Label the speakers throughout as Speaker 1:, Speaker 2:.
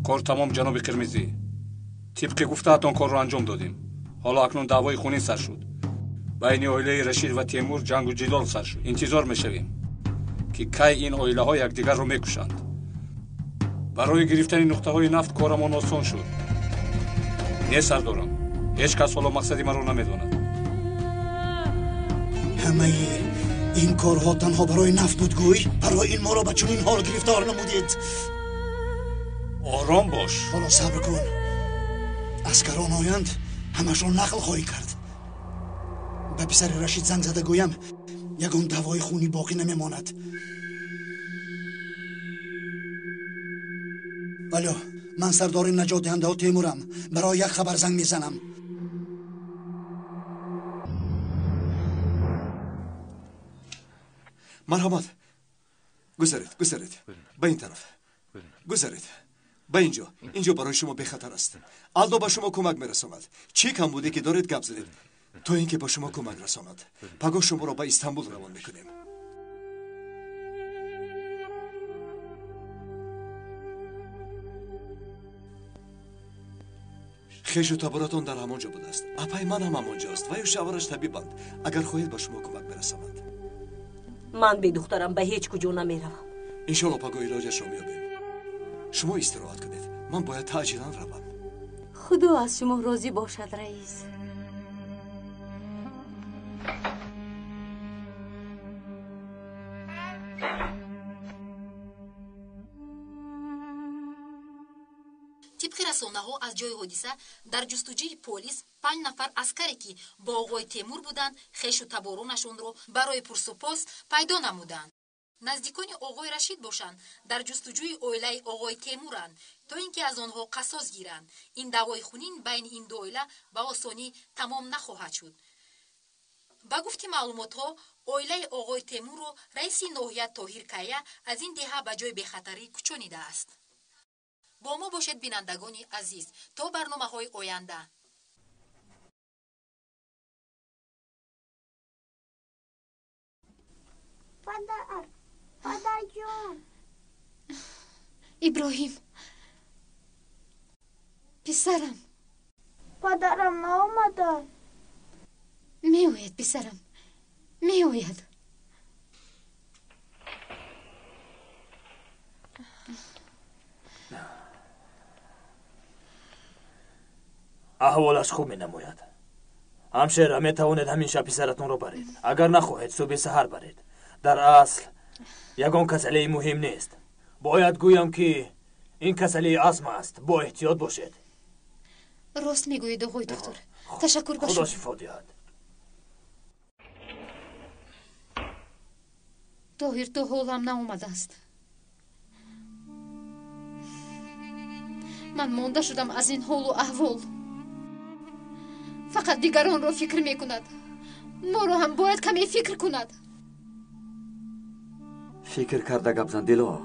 Speaker 1: Кор тамом, ҷаноби Қирмизӣ. Тибқи гуфтаатон корро анҷом додем. Ҳоло акнун даъвои хунин сар шуд. Байни оилаи Рашид ва Темур ҷангу ҷидол сар шуд. Интизор мешавем, ки кай ин оилаҳо якдигарро мекушанд. Барои гирифтани нуқтаҳои нафт корамон осон шуд. Не, сардорам, ҳеҷ кас ҳоло мақсади маро намедонад.
Speaker 2: Ҳамаи ин корҳо танҳо барои нафт буд, гӯй? Барои ин моро ба чунин ҳол гирифтор намудед.
Speaker 1: Ором бош.
Speaker 2: Ҳоло сабр кун. Аскарон оянд, ҳамашон нақл хоҳӣ кард. Ба писари Рашид занг зада гӯям, ягон даъвои хунӣ боқӣ намемонад. Алло, ман сардори наҷотдиҳандаҳо Темурам. Барои як хабар занг мезанам.
Speaker 3: Марҳамат, гузаред, гузаред, ба ин тараф гузаред, ба инҷо. Инҷо барои шумо бехатар аст. Алдо ба шумо кӯмак мерасонад. Чӣ камбуде ки доред, гап занед, то ин ки ба шумо кӯмак расонад. Пагоҳ шуморо ба Истанбул равон мекунем. Хешу таборатон дар ҳамон ҷо будааст. Апаи ман ҳам ҳамон ҷост ва ё шавҳараш табибанд. Агар хоҳед, ба шумо кӯмак мерасонанд.
Speaker 4: Ман бе духтарам ба ҳеҷ куҷо намеравам.
Speaker 3: Иншоалло пагоҳ илоҷашро меёбем. Шумо истироҳат кунед. Ман бояд таъҷилан равам.
Speaker 5: Худо аз шумо розӣ бошад, раис.
Speaker 6: Тибқи расонаҳо, аз ҷои ҳодиса дар ҷустуҷӯи полис 5 нафар аскаре, ки бо оғои Темур буданд, хешу таборонашонро барои пурсупос пайдо намуданд. Наздикони оғои Рашид бошанд, дар ҷустуҷӯи оилаи оғои Темуранд, то ин ки аз онҳо қасос гиранд. Ин даъвои хунин байни ин ду оила ба осонӣ тамом нахоҳад шуд. Ба гуфти маълумотҳо, оилаи оғои Темурро раиси ноҳия Тоҳир Кая аз ин деҳа ба ҷои бехатарӣ кӯчонидааст. Бо мо бошед, бинандагони азиз, то барномаҳои оянда.
Speaker 7: Падар, падарҷон.
Speaker 8: Иброҳим, писарам.
Speaker 7: Падарам наомада?
Speaker 8: Меояд, писарам, меояд.
Speaker 9: Аҳволаш хуб менамояд. Ҳамшера, метавонед ҳамин шаб писаратонро баред. Агар нахоҳед, субҳи саҳар баред. Дар асл ягон касалии муҳим нест. Бояд гӯям, ки ин касалии астма аст. Бо эҳтиёт бошед.
Speaker 8: Рост мегӯед, оғои доктор. Ташаккур ба
Speaker 9: шумо. Худо шифо диҳад.
Speaker 8: Тоҳир то ҳолам наомадааст. Ман монда шудам аз ин ҳолу аҳвол. Фақат дигаронро фикр мекунад. Моро ҳам бояд каме фикр кунад.
Speaker 10: Фикр карда гап зан, Дило.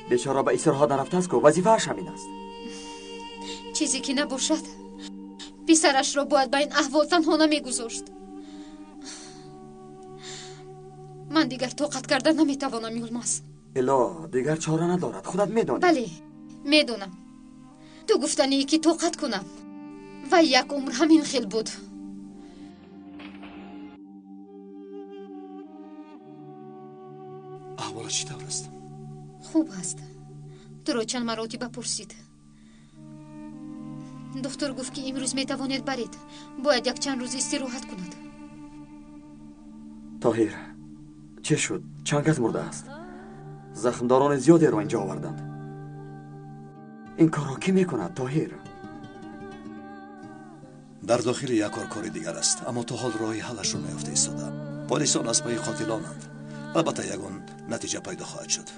Speaker 10: Бечора ба истироҳат нарафтааст ку, вазифааш ҳамин аст.
Speaker 8: Чизе ки набошад, писарашро бояд ба ин аҳвол танҳо намегузошт. Ман дигар тоқат карда наметавонам, Юлмаз.
Speaker 10: Дило, дигар чора надорад, худат медонӣ.
Speaker 8: Бале, медонам. Ту гуфтанӣ, ки тоқат кунам. Вай як умр ҳамин хел буд.
Speaker 3: Аҳволаш чӣ тавр аст?
Speaker 8: Хуб аст. Туро чанд маротиба пурсид. Доктор гуфт, ки имрӯз метавонед баред. Бояд якчанд рӯз истироҳат кунад.
Speaker 10: Тоҳир, чӣ шуд? Чанд кас мурдааст? Захмдорони зиёдеро инҷо оварданд. Ин корро кӣ мекунад, Тоҳир?
Speaker 3: Дар дохили як кор кори дигар аст, аммо то ҳол роҳи ҳаллашро наёфта истода. Полисон аз пайи қотилонанд. Албатта ягон натиҷа пайдо хоҳад шуд.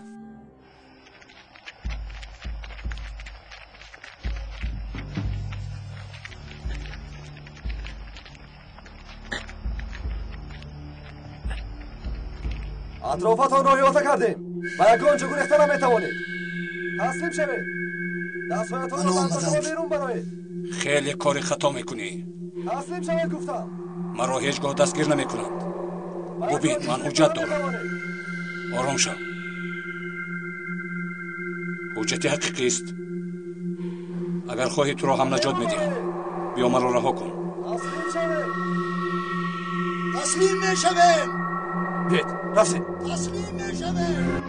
Speaker 11: Атрофатонро иҳота кардем. Ба ягон ҷо гурехта наметавонед. Таслим шавед. Дастҳоятонро бардошта берун бароед.
Speaker 1: Хеле кори хато мекунӣ.
Speaker 11: Таслим шавед, гуфтам.
Speaker 1: Маро ҳеҷ гоҳ дастгир намекунанд. Бубин, ман ҳуҷҷат дорам. Ором шав. Ҳуҷҷати ҳақиқист. Агар хоҳӣ туро ҳам наҷот медиҳам. Биё маро раҳо кун.
Speaker 2: Таслим мешавем.
Speaker 11: Биёед, рафтем.
Speaker 2: Таслим мешавем.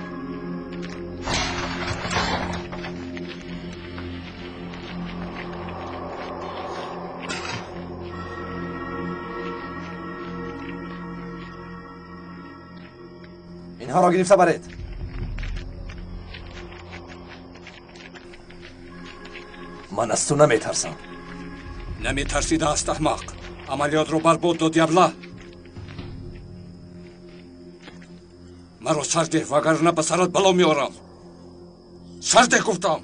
Speaker 11: Инҳоро гирифта баред. Ман аз ту наметарсам.
Speaker 1: Наметарсида аст аҳмақ. Амалиётро барбод дод ябла. Маро сар деҳ, вагарна ба сарат бало меорам. Сар деҳ гуфтам.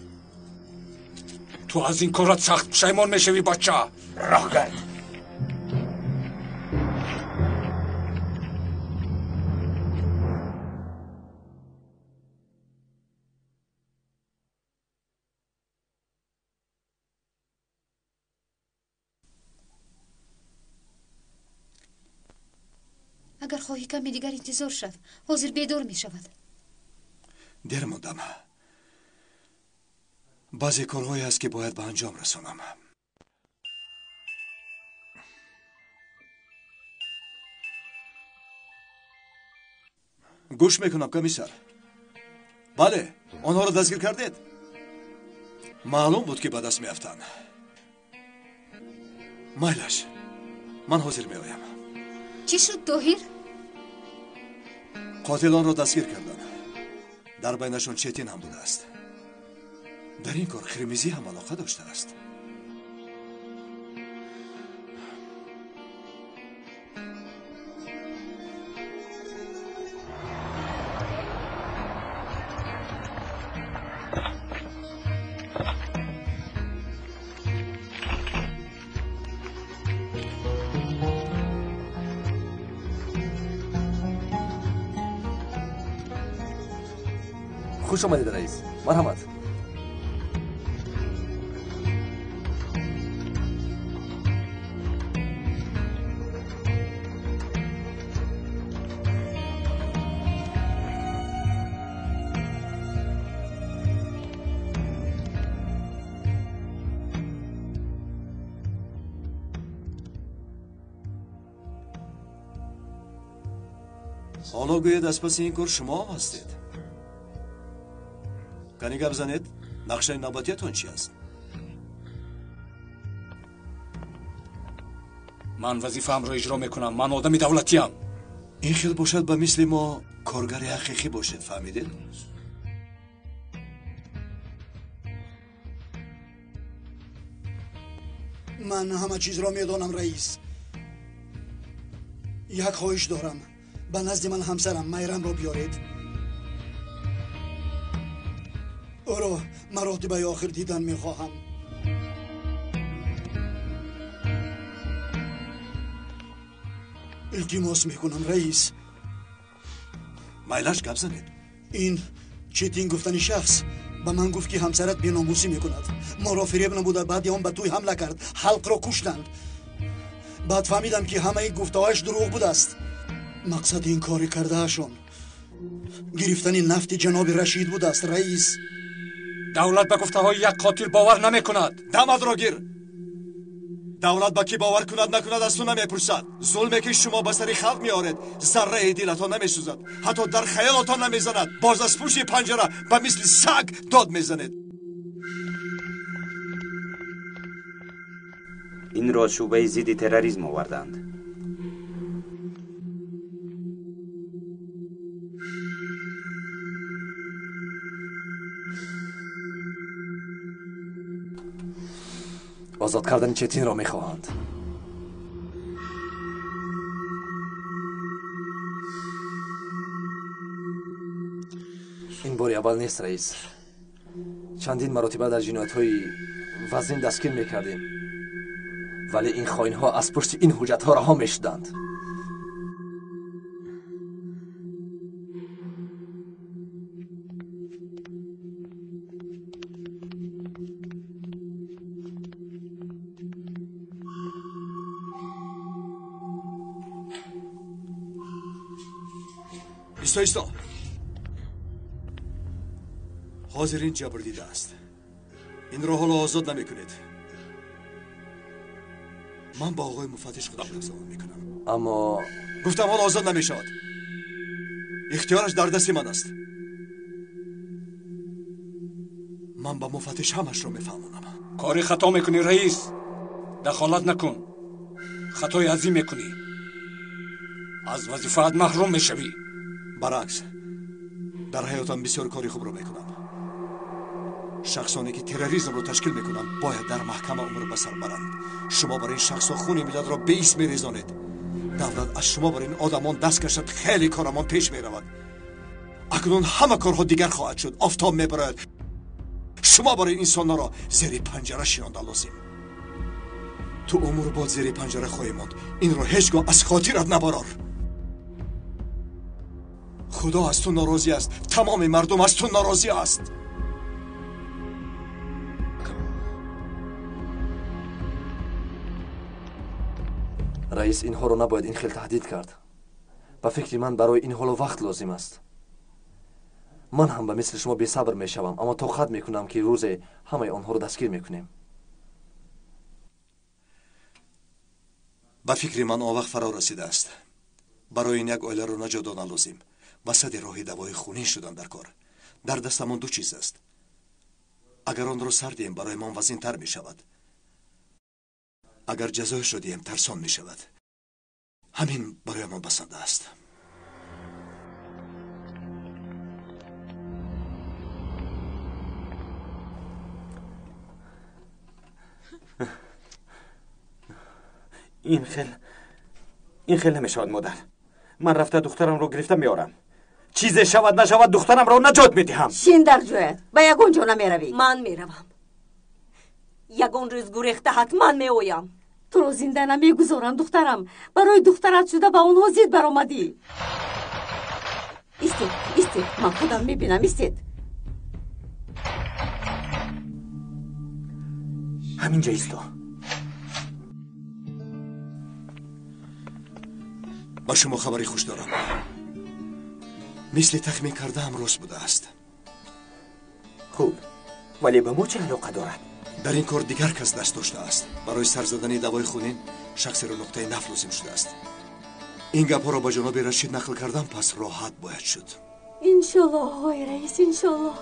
Speaker 1: Ту аз ин корат сахт пушаймон мешавӣ, бача.
Speaker 11: Роҳ гард.
Speaker 8: Агар хоҳӣ каме дигар интизор шав, ҳозир бедор мешавад.
Speaker 3: Дер мондам. Баъзе корҳое аст, ки бояд ба анҷом расонам. Гӯш мекунам, комиссар. Бале, онҳоро дастгир кардед? Маълум буд, ки ба даст меафтанд. Майлаш, ман ҳозир меоям.
Speaker 8: Чӣ шуд, Тоҳир?
Speaker 3: Қотилонро дастгир карданд. Дар байнашон Четин ҳам будааст. Дар ин кор Қирмизӣ ҳам алоқа доштааст.
Speaker 11: Хуш омадед, раис. Марҳамат.
Speaker 3: Ҳоло гӯед, аз паси ин кор шумо ҳам ҳастед. Кани гап занед, нақшаи навбатиятон чи аст?
Speaker 1: Ман вазифаамро иҷро мекунам. Ман одами давлатиам.
Speaker 3: Ин хел бошад, ба мисли мо коргари ҳақиқӣ бошед, фаҳмидед?
Speaker 2: Ман ҳама чизро медонам, раис. Як хоҳиш дорам. Ба назди ман ҳамсарам Майрамро биёред. Ӯро маротибаи охир дидан мехоҳам. Илтимос мекунам, раис.
Speaker 3: Майлаш, гап занед.
Speaker 2: Ин Четин гуфтани шахс ба ман гуфт, ки ҳамсарат беномусӣ мекунад. Моро фиреб намуда, баъди он ба тӯй ҳамла кард. Халқро куштанд. Баъд фаҳмидам, ки ҳамаи гуфтаҳояш дурӯғ будааст. Мақсади ин кори кардаашон гирифтани нафти ҷаноби Рашид будааст, раис.
Speaker 1: Давлат ба гуфтаҳои як қотил бовар намекунад.
Speaker 3: Дамадро гир. Давлат ба кӣ бовар кунад, накунад, аз ту намепурсад. Зулме ки шумо ба сари халқ меоред, зарраи дилатон намесӯзад, ҳатто дар хаёлотон намезанад. Боз аз пушти панҷара ба мисли саг дод мезанед.
Speaker 12: Инро шӯъбаи зидди терроризм оварданд.
Speaker 11: Озод кардани Четинро мехоҳанд. Ин бори аввал нест, раис. Чандин маротиба дар ҷиноятҳои вазнин дастгир мекардем, вале ин хоинҳо аз пушти ин ҳуҷҷатҳо раҳо мешуданд.
Speaker 3: Исто, исто. Ҳозир ин ҷабр дидааст. Инро ҳоло озод намекунед. Ман ба оғои муфаттиш худам гапзанон мекунам.
Speaker 11: Аммо
Speaker 3: гуфтам ҳоло озод намешавад. Ихтиёраш дар дасти ман аст. Ман ба муфаттиш ҳамашро мефаҳмонам.
Speaker 1: Кори хато мекунӣ, раис. Дахолат накун. Хатои азим мекунӣ. Аз вазифаат маҳрум мешавӣ.
Speaker 3: Баръакс, дар ҳаётам бисёр кори хубро мекунам. Шахсоне ки терроризмро ташкил мекунанд бояд дар маҳкама умр ба сар баранд. Шумо бар ин шахсҳо хуни миллатро беис мерезонед. Давлат аз шумо бар ин одамон даст кашад, хеле корамон пеш меравад. Акнун ҳама корҳо дигар хоҳад шуд. Офтоб мебарояд. Шумо бар ин инсонҳоро зери панҷара шинонда лозим. Ту умр бод зери панҷара хоҳӣ монд. Инро ҳеҷ гоҳ аз хотират набарор. Худо аз ту норозӣ аст. Тамоми мардум аз ту норозӣ аст.
Speaker 11: Раис, инҳоро набояд ин хел таҳдид кард. Ба фикри ман барои ин ҳоло вақт лозим аст. Ман ҳам ба мисли шумо бесабр мешавам, аммо тоқат мекунам ки рӯзе ҳамаи онҳоро дастгир мекунем.
Speaker 3: Ба фикри ман он вақт фаро расидааст. Барои ин як оиларо наҷот додан лозим. Ба сади роҳи давои хунин шудан дар кор. Дар дастамон ду чиз аст. Агар онро сар диҳем, бароямон вазинтар мешавад. Агар ҷазояшро диҳем, тарсон мешавад. Ҳамин бароямон басанда аст.
Speaker 12: Ин хел намешавад, модар. Ман рафта духтарамро гирифта меорам. Чизе шавад нашавад, духтарамро наҷот медиҳам.
Speaker 5: Шин дар ҷоят, ба ягон ҷо намеравӣ.
Speaker 4: Ман меравам. Ягон рӯз гурехта ҳатман меоям.
Speaker 5: Туро зинда намегузорам, духтарам. Барои духтарат шуда ба онҳо зид баромадӣ. Истед, истед, ман худам мебинам, истед.
Speaker 12: Ҳаминҷа исто.
Speaker 3: Ба шумо хабари хуш дорам. Мисли тахмин кардаам рост будааст.
Speaker 12: Хуб, вале ба мо чӣ алоқа дорад?
Speaker 3: Дар ин кор дигар кас даст доштааст. Барои сар задани давои хунин шахсеро нуқтаи наф лозим шудааст. Ин гапҳоро ба ҷаноби Рашид нақл кардам, пас роҳат бояд шуд.
Speaker 5: Иншоллоҳ, оғои раис, иншоллоҳ.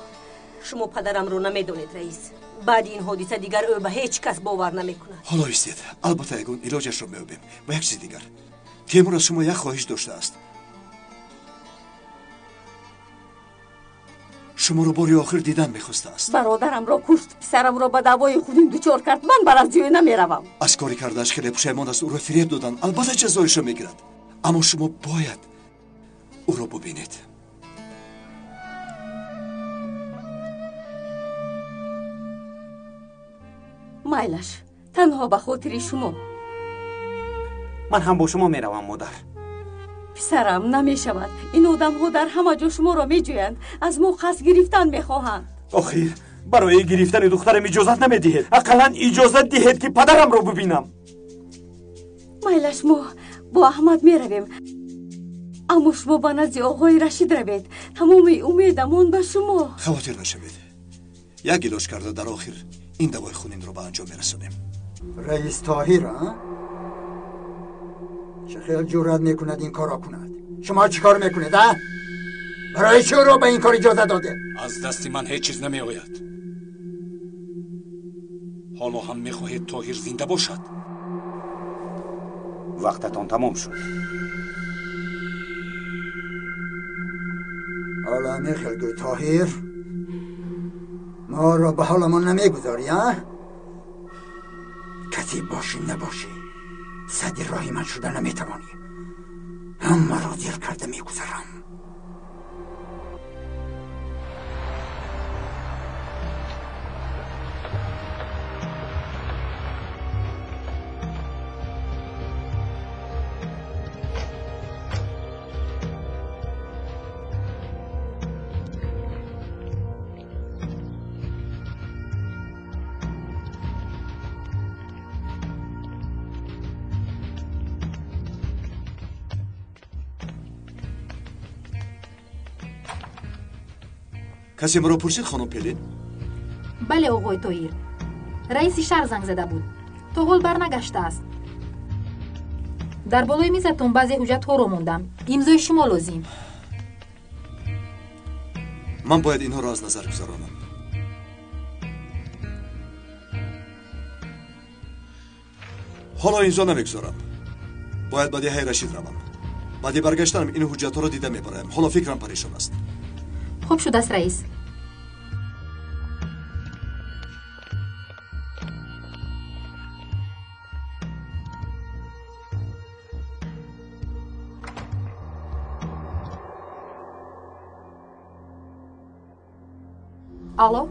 Speaker 4: Шумо падарамро намедонед, раис. Баъди ин ҳодиса дигар ӯ ба ҳеҷ кас бовар намекунад.
Speaker 3: Ҳоло истед, албатта ягон илоҷашро меёбем. Ва як чизи дигар. Темур аз шумо як хоҳиш доштааст. Шуморо бори охир дидан мехостааст.
Speaker 5: Бародарамро кушт, писарамро ба даъвои хунин дучор кард. Ман бар аз ҷое намеравам.
Speaker 3: Аз кори кардааш хеле пушаймон аст. Ӯро фиреб доданд. Албатта ҷазоишро мегирад. Аммо шумо бояд ӯро бубинед.
Speaker 5: Майлаш, танҳо ба хотири шумо.
Speaker 12: Ман ҳам бо шумо меравам, модар.
Speaker 5: Писарам, намешавад. Ин одамҳо дар ҳама ҷо шуморо меҷӯянд. Аз мо қасд гирифтан мехоҳанд.
Speaker 12: Охир, барои гирифтани духтарам иҷозат намедиҳед. Ақаллан иҷозат диҳед ки падарамро бубинам.
Speaker 5: Майлаш, мо бо Аҳмад меравем. Аммо шумо ба назди оғои Рашид равед. Тамоми умедамон ба шумо.
Speaker 3: Хавотир нашавед. Як илоҷ карда дар охир ин давои хунинро ба анҷом мерасонем.
Speaker 13: Раис Тоҳир, а? Чӣ хел ҷуръат мекунад ин корро кунад? Шумо чӣ кор мекунед, а? Барои чӣ ӯро ба ин кор иҷоза додед?
Speaker 1: Аз дасти ман ҳеҷ чиз намеояд. Ҳоло ҳам мехоҳед Тоҳир зинда бошад?
Speaker 12: Вақтатон тамом шуд.
Speaker 13: ҳоло мехел гӯй Тоҳир, моро ба ҳоламон намегузорӣ, а? Касе бошӣ набошӣ, сади роҳи ман шуда наметавонӣ. Ҳамаро зир карда мегузарам.
Speaker 3: Касе маро пурсид, хонум Пелин?
Speaker 6: Бале, оғои Тоҳир. Раиси шаҳр занг зада буд. То ҳол барнагаштааст. Дар болои мизатон баъзе ҳуҷҷатҳоро мондам. Имзои шумо лозим.
Speaker 3: Ман бояд инҳоро аз назар гузаронам. Ҳоло имзо намегузорам. Бояд ба деҳаи Рашид равам. Баъди баргаштанам ин ҳуҷҷатҳоро дида мебароям. Ҳоло фикрам парешон аст.
Speaker 6: Хуб шудааст, раис. Алло,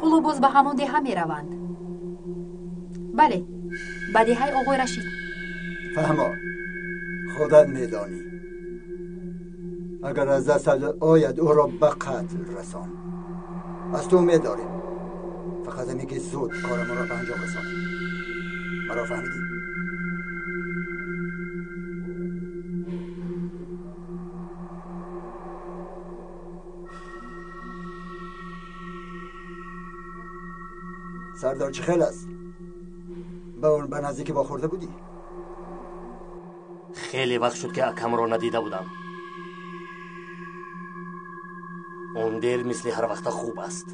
Speaker 6: ҳоло боз ба ҳамон деҳа мераванд. Бале, ба деҳаи оғои Рашид.
Speaker 13: Фаҳмо, худат медонӣ. Агар аз дастат ояд, ӯро ба қатл расон. Аз ту умед дорем. Фақат ҳамин ки зуд корамонро ба анҷом расонем. Маро фаҳмидӣ? Сардор чӣ хел аст? Ба он ба наздикӣ вохӯрда будӣ?
Speaker 14: Хеле вақт шуд, ки акамро надида будам. Он дер мисли ҳар вақта хуб аст.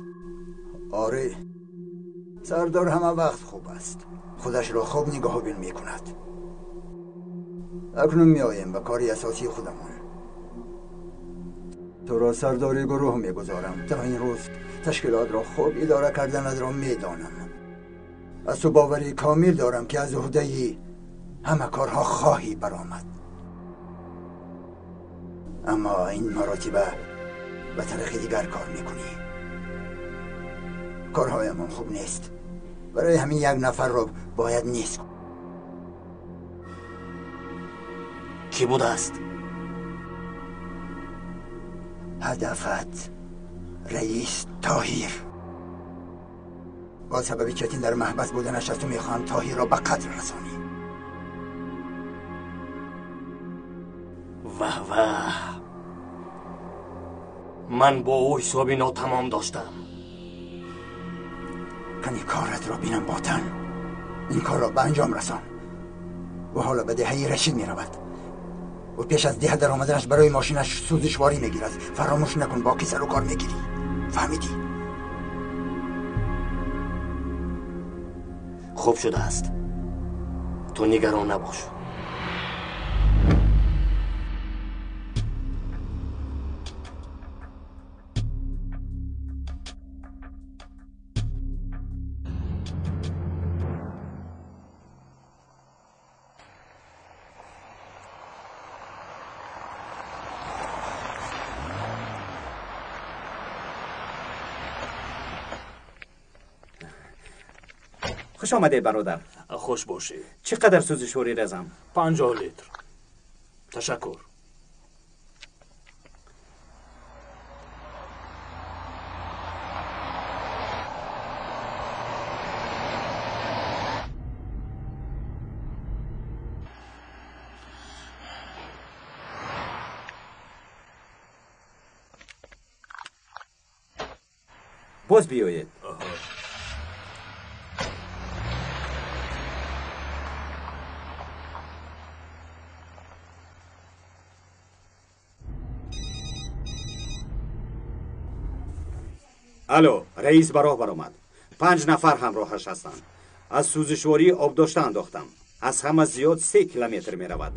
Speaker 13: Оре, сардор ҳама вақт хуб аст. Худашро хуб нигоҳубин мекунад. Акнун меоем ба кори асосии худамон. Туро сардори гурӯҳ мегузорам. То ин рӯз ташкилотро хуб идора карданатро медонам. Аз ту боварии комил дорам, ки аз уҳдаи ҳама корҳо хоҳӣ баромад. Аммо ин маротиба ба тариқи дигар кор мекунӣ. Корҳоямон хуб нест. Барои ҳамин як нафарро бояд нест.
Speaker 14: Кӣ будааст?
Speaker 13: Ҳадафат раис Тоҳир. Бо сабаби Четин дар маҳбас буданаш аз ту мехоҳам Тоҳирро ба қатл расонӣ.
Speaker 14: Ваҳ ваҳ, ман бо ӯ ҳисоби нотамом доштам.
Speaker 13: Кани коратро бинам, ботан. Ин корро ба анҷом расон. Ӯ ҳоло ба деҳаи Рашид меравад. Ӯ пеш аз деҳа даромаданаш барои мошинаш сӯзишворӣ мегирад. Фаромӯш накун, бо кӣ сару кор мегирӣ. Фаҳмидӣ?
Speaker 14: Хуб шудааст. Ту нигарон набош.
Speaker 12: Хуш омадед, бародар.
Speaker 9: Хуш бошӣ.
Speaker 12: Чӣ қадар сӯзишворӣ резам?
Speaker 9: 50 литр. Ташаккур.
Speaker 12: Боз биёед. Алло, раис ба роҳ баромад. 5 нафар ҳамроҳаш ҳастанд. Аз сӯзишворӣ обдошта андохтам. Аз ҳама зиёд 3 километр меравад.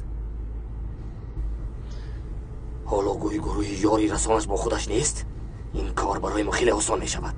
Speaker 14: Ҳоло гӯи гурӯҳи ёри расонаш бо худаш нест? Ин кор барои мо хеле осон мешавад.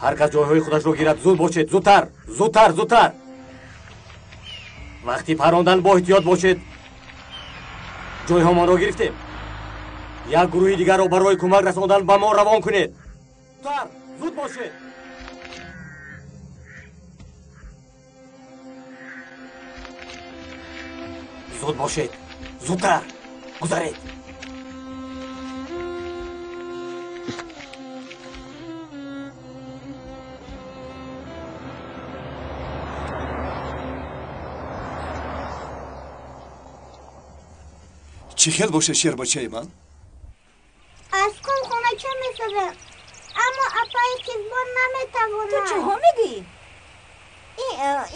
Speaker 14: Ҳар кас ҷойҳои худашро гирад. Зуд бошед, зудтар, зудтар, зудтар. Вақти парондан бо эҳтиёт бошед. Ҷойҳомонро гирифтем. Як гурӯҳи дигарро барои кӯмак расондан ба мо равон кунед. Зудтар, зуд бошед. Зуд бошед, зудтар, гузаред.
Speaker 3: Чӣ хел бошад шербачаи ман?
Speaker 7: Аз қум хонача месозем, аммо апаи Қизбон наметавонад.
Speaker 15: Ту чиҳо мегӯӣ?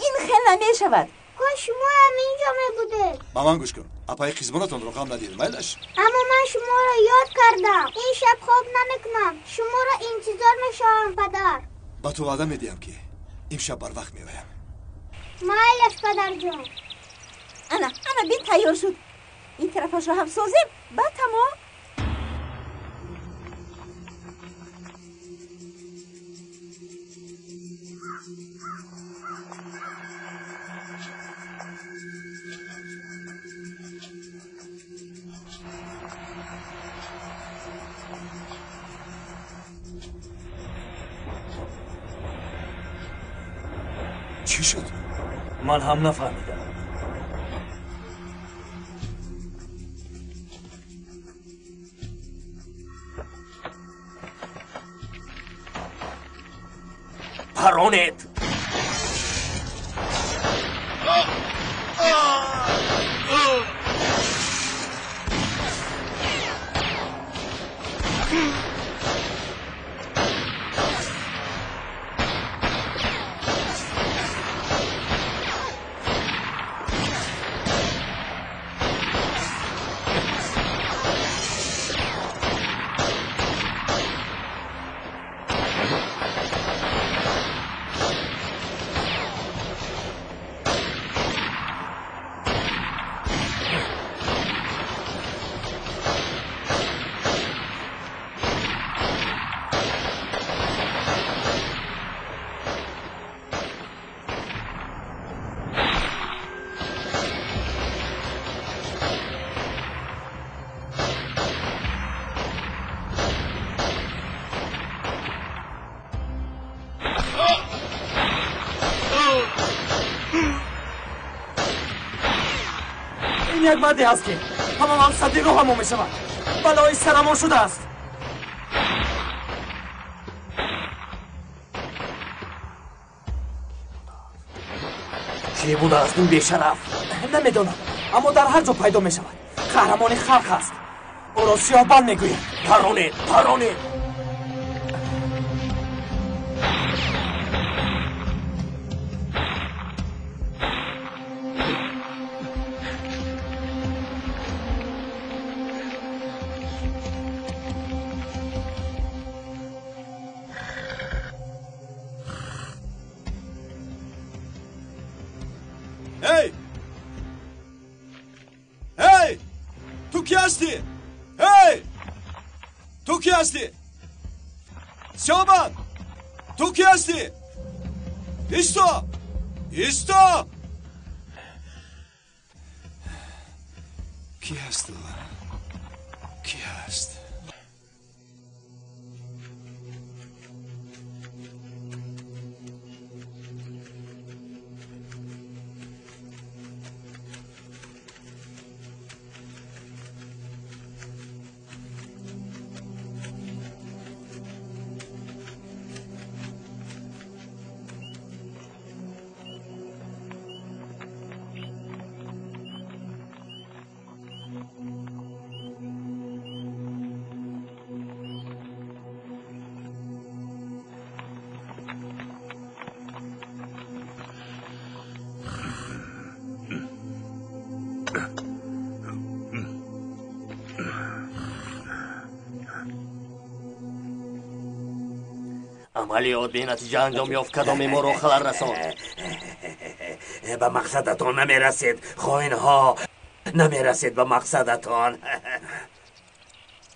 Speaker 15: Ин хел намешавад.
Speaker 7: Кош шумоам инҷо мебудед.
Speaker 3: Ба ман гӯш кун, апаи Қизбонатонро ғам надиҳед, майлаш?
Speaker 7: Аммо ман шуморо ёд кардам. Ин шаб хоб намекунам. Шуморо интизор мешавам, падар.
Speaker 3: Ба ту ваъда медиҳам, ки имшаб барвақт меоям.
Speaker 7: Майлаш, падарҷон.
Speaker 15: Ана, ана бин, тайёр шуд. Ин тарафашро ҳам созем, баъд тамом.
Speaker 3: Чӣ шуд?
Speaker 9: Ман ҳам нафаҳмидам.
Speaker 14: Паронед!
Speaker 9: Як марде ҳаст, ки ҳамамон садди роҳамон мешавад. Балои сарамон шудааст.
Speaker 14: Кӣ будааст ин бешараф?
Speaker 9: Намедонам, аммо дар ҳар ҷо пайдо мешавад. Қаҳрамони халқ аст. Ӯро Сиёҳбанд мегӯянд.
Speaker 14: Паронед, паронед!
Speaker 3: Эй! Эй! Ту кӣ ҳастӣ? Эй! Ту кӣ ҳастӣ? Сиёбанд! Ту кӣ ҳастӣ? Исто! Исто! Кӣ ҳаст ӯ? Кӣ ҳаст?
Speaker 14: Амалиёт бенатиҷа анҷом ёфт. Кадоме моро халал расонд?
Speaker 12: Ба мақсадатон намерасед, хоинҳо, намерасед ба мақсадатон.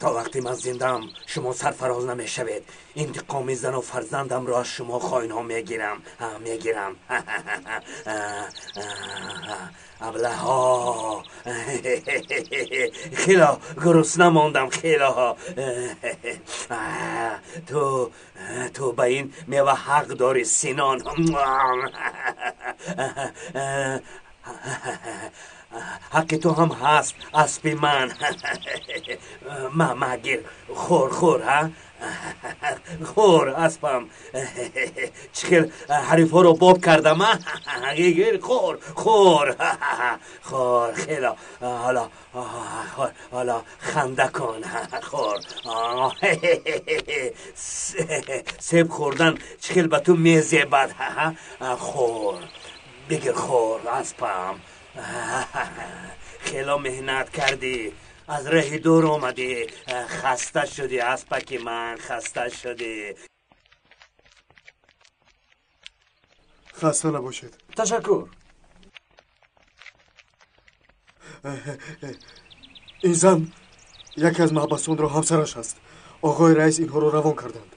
Speaker 16: То вақте ман зиндаам шумо сарфароз намешавед. Интиқоми зану фарзандамро аз шумо хоинҳо мегирам, мегирам. Аблаҳо, хело гурусна мондам, хело. Ту ба ин мева ҳақ дорӣ, Синон. Ҳаққи ту ҳам ҳаст, аспи ман. Ма гир, хӯр, хӯр, ҳа, хӯр, аспам. Чӣ хел ҳарифҳоро боб кардам, а? Гир, хӯр, хӯр, хӯр, хело. Ҳоло, ҳоло ханда кун, хӯр. Себ хӯрдан чӣ хел ба ту мезебад, хӯр, бигир, хӯр, аспам. Хело меҳнат кардӣ, аз раҳи дур омадӣ, хаста шудӣ, аспаки ман, хаста шудӣ.
Speaker 17: Хаста набошед.
Speaker 9: Ташаккур.
Speaker 17: Ин зан яке аз маҳбасонро ҳамсараш аст. Оғои раис инҳоро равон карданд.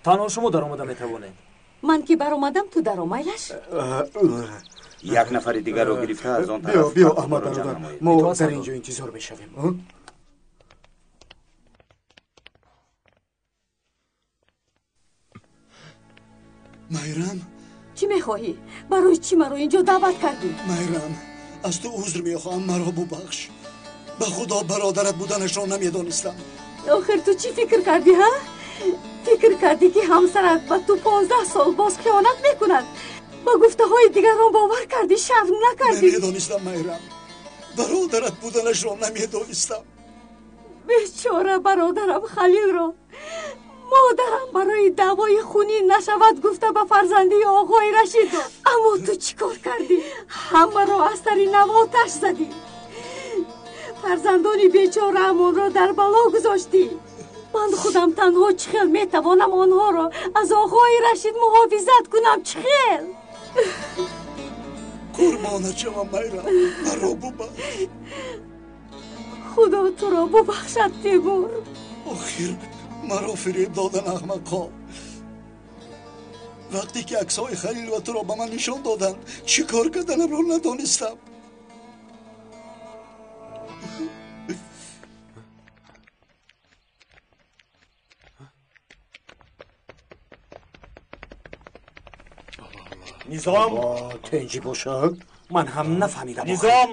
Speaker 9: Танҳо шумо даромада метавонед.
Speaker 5: Ман ки баромадам, ту даромайлаш.
Speaker 12: Як нафари дигарро гирифта аз он тараф.
Speaker 17: Биё, Аҳмад бародар, мо дар ин ҷо интизор мешавем.
Speaker 2: Майрам,
Speaker 5: чӣ мехоҳӣ? Барои чӣ маро ин ҷо даъват кардӣ?
Speaker 2: Майрам, аз ту узр мехоҳам, маро бубахш. Ба худо бародарат буданашро намедонистам.
Speaker 5: Охир ту чӣ фикр кардӣ, ҳа? Фикр кардӣ, ки ҳамсарат ба ту 15 сол боз хиёнат мекунад? Ба гуфтаҳои дигарон бовар кардӣ, шарм накардӣ.
Speaker 2: Намедонистам, Майрам, бародарат буданашро намедонистам.
Speaker 5: Бечора бародарам Халилро модарам барои даъвои хунин нашавад гуфта ба фарзандии оғои Рашид дод. Аммо ту чӣ кор кардӣ? Ҳамаро аз сари нав оташ задӣ. Фарзандони бечораамонро дар бало гузоштӣ. Ман худам танҳо чӣ хел метавонам онҳоро аз оғои Рашид муҳофизат кунам? Чӣ хел?
Speaker 2: Қурбонат шавам, Майрам, маро бубахш.
Speaker 5: Худо туро бубахшад, Тимур.
Speaker 2: Охир маро фиреб додан аҳмақҳо. Вақте ки аксҳои Халил ва туро ба ман нишон доданд, чӣ кор карданамро надонистам.
Speaker 12: Низом,
Speaker 17: тенҷӣ бошад.
Speaker 12: Ман ҳам нафаҳмидам.
Speaker 9: Низом,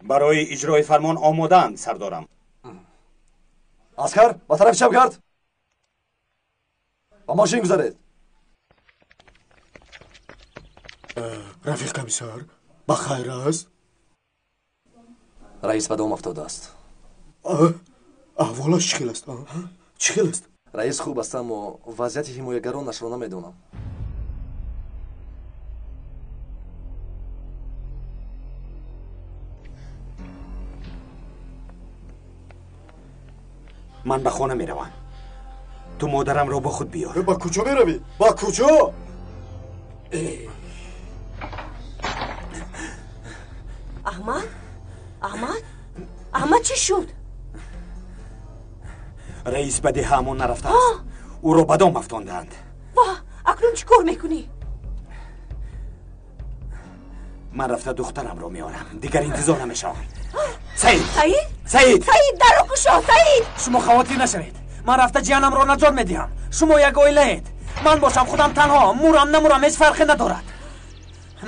Speaker 12: барои иҷрои фармон омодаанд, сардорам.
Speaker 11: Аскар, ба тарафи чап гард, ба мошин гузаред.
Speaker 17: Рафиқ комиссар, ба хайр аст?
Speaker 11: Раис ба дом афтодааст.
Speaker 17: Аҳволаш чӣ хел аст? Чӣ хел аст?
Speaker 11: Раис хуб аст, аммо вазъияти ҳимоягаронашро намедонам.
Speaker 12: Ман ба хона меравам. Ту модарамро бо худ биёр.
Speaker 17: Ба куҷо меравӣ? Ба куҷо?
Speaker 4: Аҳмад, Аҳмад, Аҳмад, чӣ шуд?
Speaker 12: Раис ба деҳаамон нарафтааст. Ӯро ба дом афтондаанд.
Speaker 4: Ва акнун чӣ кор мекунӣ?
Speaker 12: Ман рафта духтарамро меорам. Дигар интизор намешавам. Саид!
Speaker 4: Саид!
Speaker 12: Саид!
Speaker 4: Саид, даро кушо, Саид!
Speaker 9: Шумо хавотир нашавед. Ман рафта ҷиянамро наҷот медиҳам. Шумо як оилаед. Ман бошам худам танҳо. Мурам намурам ҳеҷ фарқе надорад.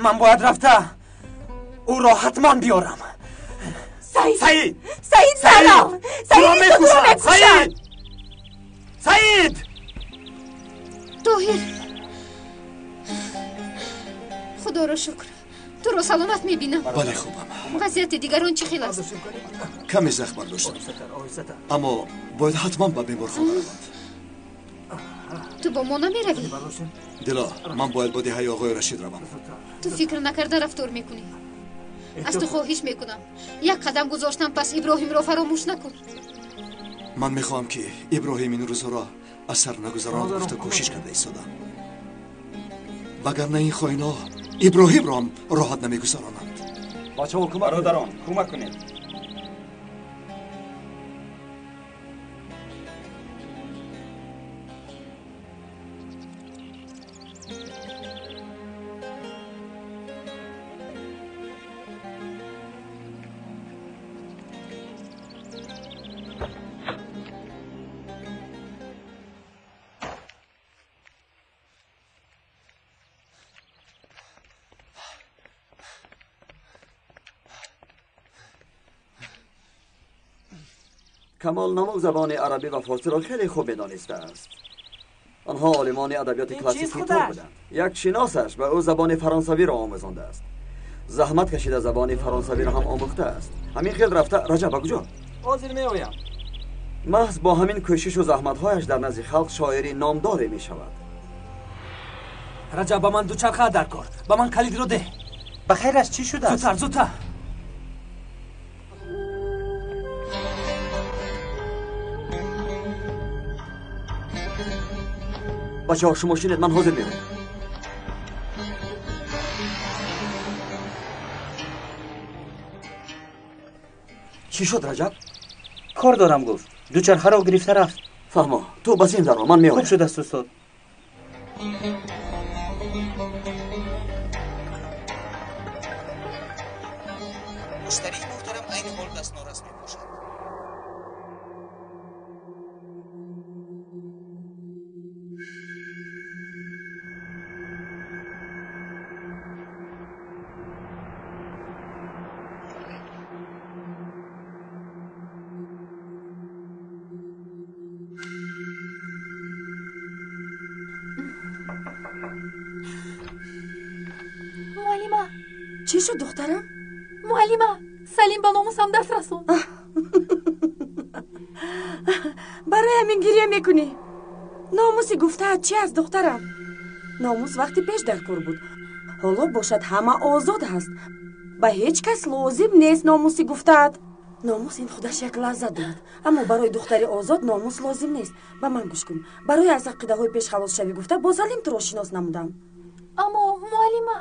Speaker 9: Ман бояд рафта ӯро ҳатман биёрам.
Speaker 4: Саид!
Speaker 12: Саид!
Speaker 4: Саид, нарав! Саид, туро мекушанд!
Speaker 12: Саид! Саид!
Speaker 8: Тоҳир, худоро шукр, туро саломат мебинам.
Speaker 3: Бале, хубам.
Speaker 8: Вазъияти дигарон чӣ хел аст?
Speaker 3: Каме захм бардоштам, аммо бояд ҳатман ба беморхона раванд.
Speaker 8: Ту бо мо намеравӣ?
Speaker 3: Дило, ман бояд бо деҳаи оғои Рашид равам.
Speaker 8: Ту фикр накарда рафтор мекунӣ. Аз ту хоҳиш мекунам, як қадам гузоштам, пас Иброҳимро фаромӯш накун.
Speaker 3: Ман мехоҳам, ки Иброҳим ин рӯзҳоро аз сар нагузаронад гуфта кӯшиш карда истодам. Вагарна ин хоинҳо Иброҳимро ҳам роҳат намегузаронанд.
Speaker 10: Бачаҳо кӯмак,
Speaker 12: бародарон кӯмак кунед.
Speaker 10: Камол Намук забони арабӣ ва форсиро хеле хуб медонистааст. Онҳо олимони адабиёти классикӣ тур буданд. Як шиносаш ба ӯ забони фаронсавиро омӯзондааст. Заҳмат кашида забони фаронсавиро ҳам омӯхтааст. Ҳамин хел рафта. Раҷаб, ба куҷо?
Speaker 9: Ҳозир меоям.
Speaker 10: Маҳз бо ҳамин кӯшишу заҳматҳояш дар назди халқ шоири номдоре мешавад.
Speaker 9: Раҷаб, ба ман дучарха дар кор. Ба ман калидро деҳ.
Speaker 18: Ба хайраш, чӣ шудааст?
Speaker 9: Зудтар, зудтар.
Speaker 10: Бачаҳо, шумо шинед, ман ҳозир меоям. Чӣ шуд, Раҷаб?
Speaker 18: Кор дорам, гуфт. Дучархаро гирифта рафт.
Speaker 10: Фаҳмо, ту ба син даро, ман меоям.
Speaker 18: Хуб шудааст, устод.
Speaker 19: Муштарии муҳтарам айни ҳол дастнорас мебошад.
Speaker 6: Муаллима!
Speaker 5: Чӣ шуд, духтарам?
Speaker 6: Муаллима, Салим ба номусам даст расонд.
Speaker 5: Барои ҳамин гиря мекунӣ? Номуси гуфтаат чи аст, духтарам? Номус вақти пеш дар кор буд. Ҳоло бошад ҳама озод ҳаст. Ба ҳеҷ кас лозим нест номуси гуфтаат. Номус ин худаш як лаззат дорад, аммо барои духтари озод номус лозим нест. Ба ман гӯш кун. Барои аз ақидаҳои пеш халосшавӣ гуфта бо Салим туро шинос намудам.
Speaker 6: Аммо муаллима,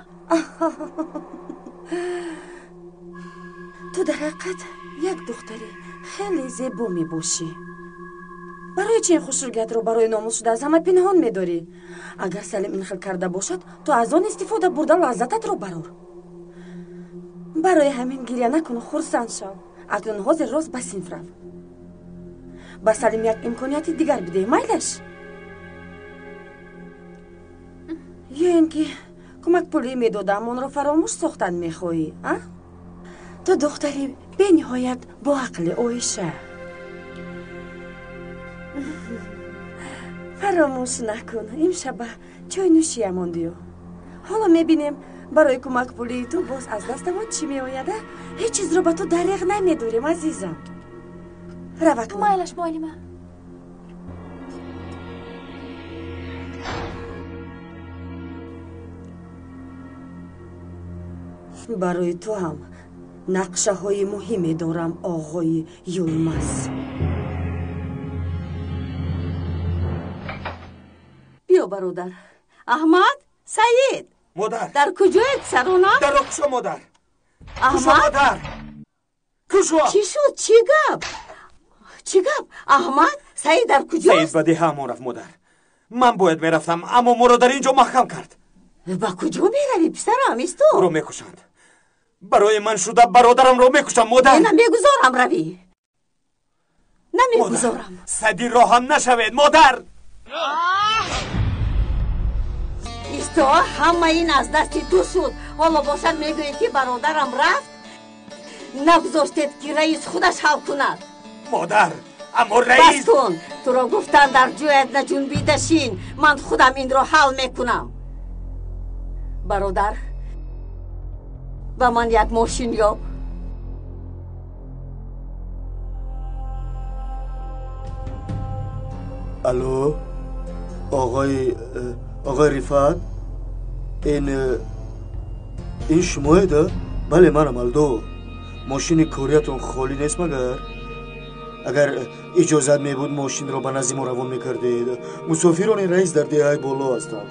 Speaker 5: ту дар ҳақиқат як духтари хеле зебо мебошӣ. Барои чи ин хушрӯгиятро барои номус шуда аз ҳама пинҳон медорӣ? Агар Салим ин хел карда бошад, ту аз он истифода бурда лаззататро барор. Барои ҳамин гиря накуну хурсанд шав. Акнун ҳозир рост ба синф рав. Ба Салим як имконияти дигар бидеҳ, майлаш? Ё ин ки кӯмакпулӣ медодам, онро фаромӯш сохтан мехоҳӣ, а? Ту духтари бениҳоят боақли, Оиша. Фаромӯш накун, имшаба чойнӯшия мондию. Ҳоло мебинем, барои кӯмакпулии ту боз аз дастамон чӣ меояд, а? Ҳеҷ чизро ба ту дареғ намедорем, азизам. Рав акнун.
Speaker 6: Майлаш, муаллима.
Speaker 5: Барои ту ҳам нақшаҳои муҳиме дорам, оғои Юлмаз.
Speaker 15: Биё, бародар. Аҳмад, Саид.
Speaker 12: Модар.
Speaker 15: Дар куҷоед, саронам?
Speaker 12: Дарро кушо, модар.
Speaker 15: Аҳмад?
Speaker 12: Модар. Кушо.
Speaker 15: Чӣ шуд? Чӣ гап? Чӣ гап? Аҳмад, Саид дар куҷост?
Speaker 12: Саид ба деҳаамон рафт, модар. Ман бояд мерафтам, аммо моро дар ин ҷо маҳкам кард.
Speaker 15: Ба куҷо меравӣ, писарам? Исто.
Speaker 12: Ӯро мекушанд. Барои ман шуда бародарамро мекушам, модар.
Speaker 15: Намегузорам равӣ. Намегузорам.
Speaker 12: Сади роҳам нашавед, модар.
Speaker 15: Исто, ҳама ин аз дасти ту шуд. Ҳоло бошад мегӯед, ки бародарам рафт. Нагузоштед, ки раис худаш ҳал кунад.
Speaker 12: Модар, аммо раис.
Speaker 15: Бас кун. Туро гуфтан дар ҷоят наҷунбида шин. Ман худам инро ҳал мекунам. Бародар, ба ман як мошин ёб.
Speaker 17: Алло, оғои Рифат, ин шумоед? Бале, манам Алдо. Мошини кориятон холӣ нест магар? Агар иҷозат мебуд, мошинро ба назди мо равон мекардед. Мусофирони раис дар деҳаи боло ҳастанд.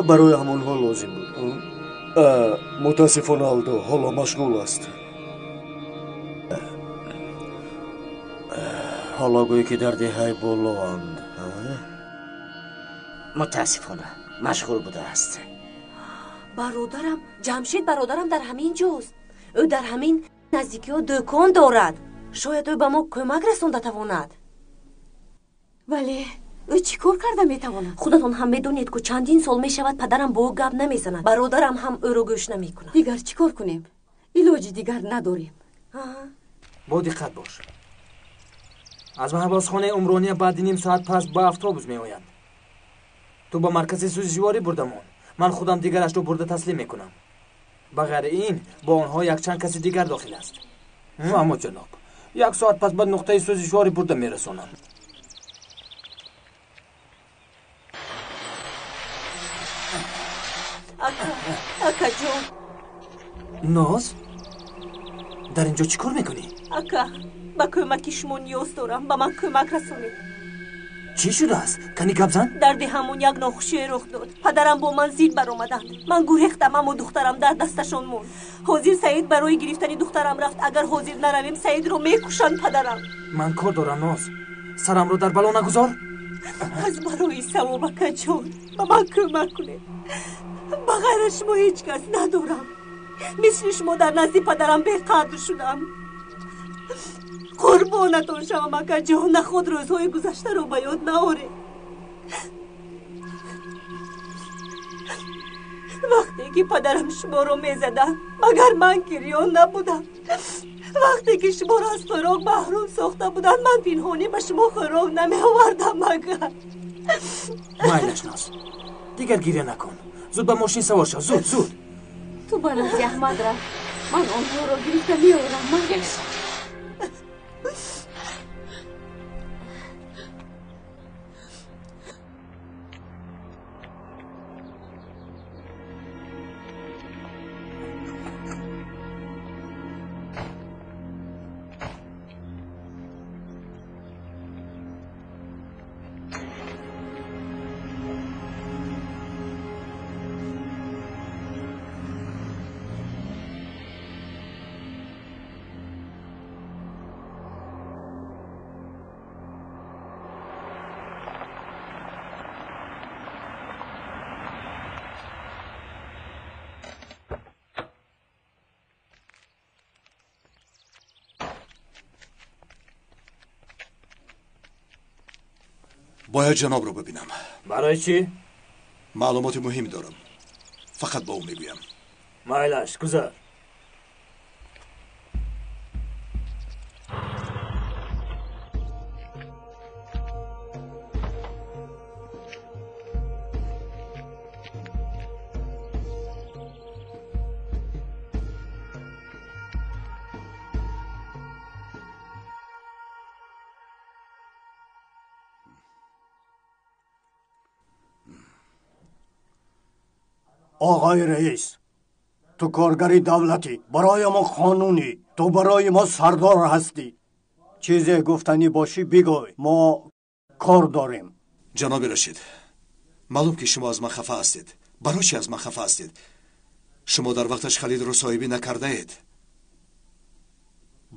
Speaker 17: Барои ҳамонҳо лозим буд. Мутаассифона, Алдо ҳоло машғул аст. Ҳоло гӯй, ки дар деҳаи болоанд.
Speaker 20: Мутаассифона, машғул будааст.
Speaker 4: Бародарам Ҷамшед, бародарам дар ҳамин ҷост. Ӯ дар ҳамин наздикиҳо дӯкон дорад. Шояд ӯ ба мо кӯмак расонда тавонад.
Speaker 5: Вале ӯ чӣ кор карда метавонад?
Speaker 4: Худатон ҳам медонед, ку чандин сол мешавад, падарам бо ӯ гап намезанад, бародарам ҳам ӯро гӯш намекунад.
Speaker 5: Дигар чӣ кор кунем? Илоҷи дигар надорем.
Speaker 9: Бо диққат бош. Аз маҳбасхонаи Умрония баъди ним соат пас ба автобус меоянд. Ту ба маркази сӯзишворӣ бурдамон, ман худам дигарашро бурда таслим мекунам. Ба ғайри ин, бо онҳо якчанд каси дигар дохил аст. Фаҳмо, ҷаноб, як соат пас ба нуқтаи сӯзишворӣ бурда мерасонам.
Speaker 4: Ака, акаҷон.
Speaker 9: Ноз, дар ин ҷо чӣ кор мекунӣ?
Speaker 4: Ака, ба кӯмаки шумо ниёз дорам, ба ман кӯмак расонед.
Speaker 9: Чӣ шудааст? Кани гап зан.
Speaker 4: Дар деҳамон як нохушие рух дод. Падарам бо ман зид баромаданд. Ман гурехтам, аммо духтарам дар дасташон монд. Ҳозир Саид барои гирифтани духтарам рафт. Агар ҳозир наравем, Саидро мекушанд падарам.
Speaker 9: Ман кор дорам, Ноз, сарамро дар бало нагузор.
Speaker 4: Аз барои савоб, акаҷон, ба ман кӯмак кунед. Ба ғайр аз шумо ҳеҷ кас надорам. Мисли шумо дар назди падарам беқадр шудам. Қурбонатон шавам, акаҷон, наход рӯзҳои гузаштаро ба ёд наоред. Вақте ки падарам шуморо мезаданд, магар ман гирён набудам? Вақте ки шуморо аз хӯрок маҳрум сохта буданд, ман пинҳонӣ ба шумо хӯрок намеовардам, магар?
Speaker 9: Майлаш, Ноз, дигар гиря накун. Зуд ба мошин савор шав, зуд, зуд.
Speaker 5: Ту ба назди Аҳмад рафт, ман онҳоро гирифта меорам. Майлаш.
Speaker 3: Бояд ҷанобро бибинам.
Speaker 9: Барои чӣ?
Speaker 3: Маълумоти муҳим дорам, фақат ба ӯ мегӯям.
Speaker 9: Майлаш, гузар.
Speaker 17: Оғои раис, ту коргари давлатӣ, барои мо қонунӣ, ту барои мо сардор ҳастӣ. Чизе гуфтанӣ бошӣ, бигӯй, мо кор дорем.
Speaker 3: Ҷаноби Рашид, маълум ки шумо аз ман хафа ҳастед. Барои чӣ аз ман хафа ҳастед? Шумо дар вақташ Халидро соҳибӣ накардаед,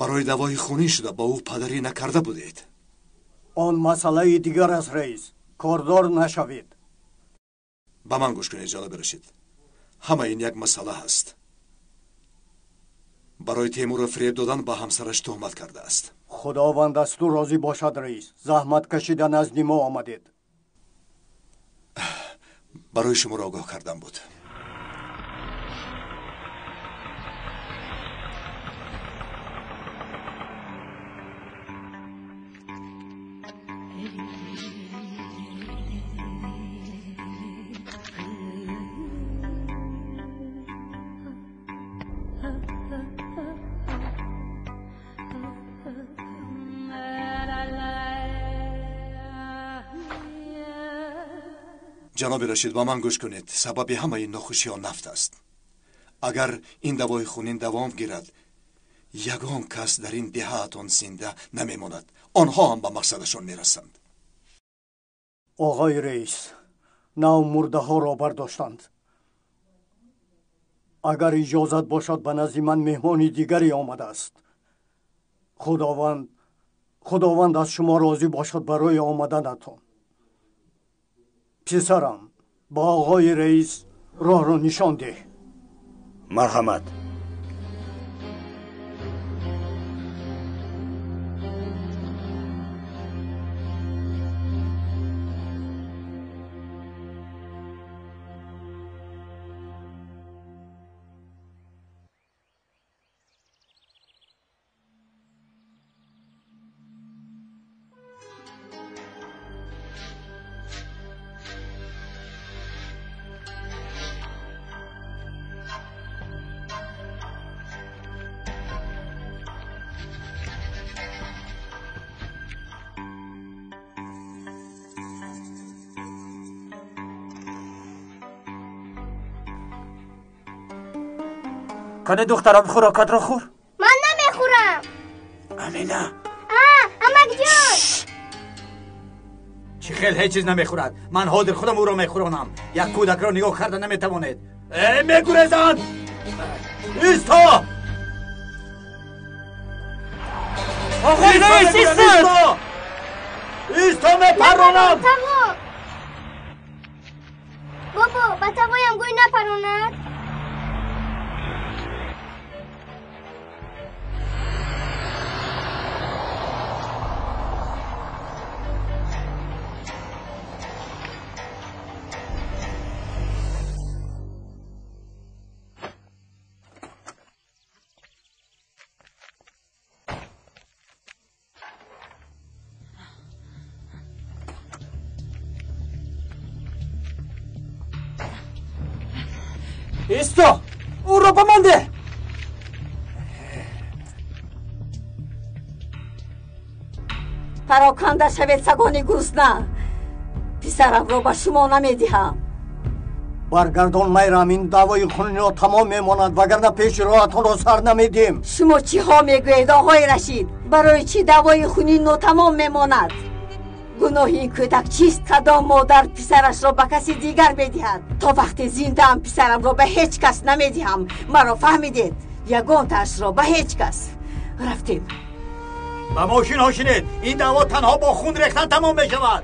Speaker 3: барои даъвои хунин шуда ба ӯ падарӣ накарда будед.
Speaker 17: Он масъалаи дигар аст, раис, кордор нашавед.
Speaker 3: Ба ман гӯш кунед, ҷаноби Рашид, ҳама ин як масъала ҳаст. Барои Темурро фиреб додан ба ҳамсараш туҳмат кардааст.
Speaker 17: Худованд аз ту розӣ бошад, раис, заҳмат кашида назди мо омадед.
Speaker 3: Барои шуморо огоҳ кардам буд. Ҷаноби Рашид, ба ман гӯш кунед. Сабаби ҳамаи нохушиҳо нафт аст. Агар ин давои хунин давом гирад, ягон кас дар ин деҳаатон зинда намемонад. Онҳо ҳам ба мақсадашон мерасанд.
Speaker 17: Оғои раис, нав мурдаҳоро бардоштанд. Агар иҷозат бошад, ба назди ман меҳмони дигаре омадааст. Худованд аз шумо розӣ бошад барои омаданатон. Писарам, ба оғои раис роҳро нишон деҳ.
Speaker 16: Марҳамат.
Speaker 9: کنه دخترم خوراکت را خور.
Speaker 7: من نمیخورم.
Speaker 16: امینه.
Speaker 7: امک جان.
Speaker 12: چی خیلی هیچ چیز نمیخورد. من حاضر خودم او را میخورانم. یک کودک را نگاه کرده نمیتوانید. ای میگریزند. ایستا.
Speaker 9: آقای رئیس ایستا.
Speaker 12: ایستا میپرانم.
Speaker 7: بابا با تقایم گوی نپراند.
Speaker 9: ایستا! او را به من ده!
Speaker 15: پراکنده شوید سگان گرسنه. پسرم را به شما نمیدهم.
Speaker 17: برگردان میرم، این دعوای خونی را تمام میماند، وگرنه پیش راهتان را سر نمیدیم.
Speaker 15: شما چی ها میگویید آقای رشید؟ برای چی دعوای خونی ناتمام میماند؟ گناه این کودک چیست؟ کدام مادر پسرش را به کسی دیگر میدهد؟ تا وقتی زنده ام پسرم را به هیچ کس نمیدهم. مرا فهمیدید؟ یگانتش را به هیچ کس. رفتیم.
Speaker 12: به ماشین ها شنید. این دعوا تنها با خون ریختن تمام میشود.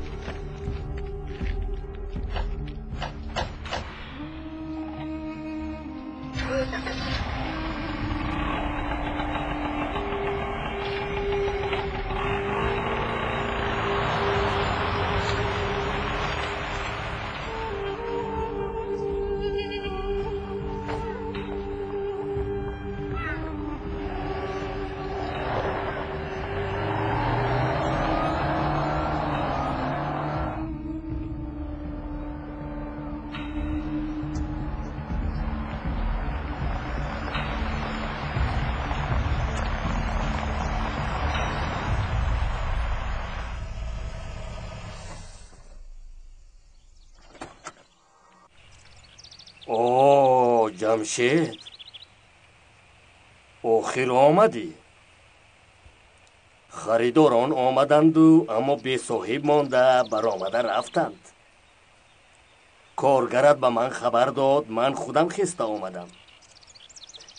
Speaker 20: او جمشید، охир омадӣ. Харидорон омаданду, аммо бесоҳиб монда баромада рафтанд. Коргарат ба ман хабар дод, ман худам хеста омадам.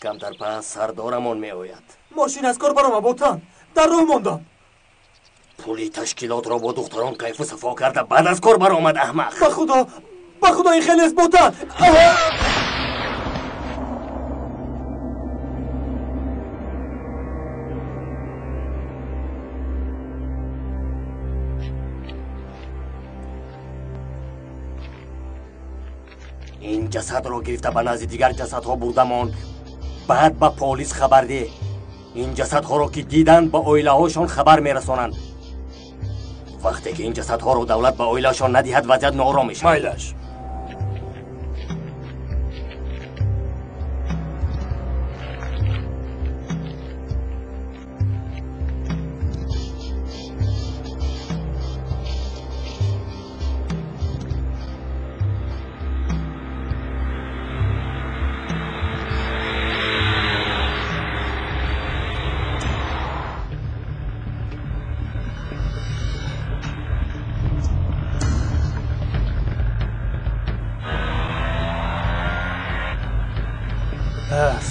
Speaker 20: Камтар пас сардорамон меояд.
Speaker 9: Мошин аз кор баромад, ботан. Дар роҳ мондам.
Speaker 20: Пули ташкилотро бо духтарон кайфу сафо карда, баъд аз кор баромад, аҳмақ.
Speaker 9: Ба худо, ба худо ин хеле аст, ботан.
Speaker 20: Ин ҷасадро гирифта ба назди дигар ҷасадҳо бурдамон, баъд ба полис хабар деҳ. Ин ҷасадҳоро ки диданд, ба оилаҳошон хабар мерасонанд. Вақте ки ин ҷасадҳоро давлат ба оилаашон надиҳад, вазъият ноором мешавад.
Speaker 9: Майлаш.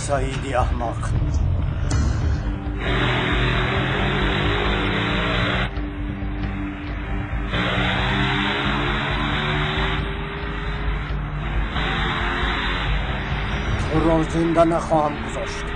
Speaker 17: Саиди аҳмақ. Туро зинда нахоҳам гузошт.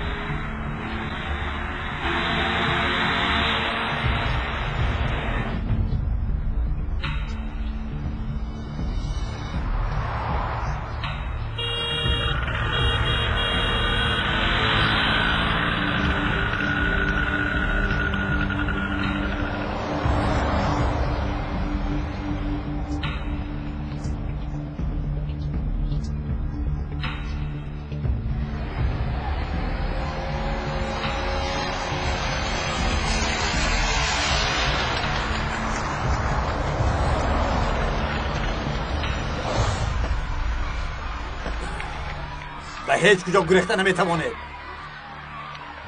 Speaker 16: Ҳеҷ куҷо гурехта наметавонед.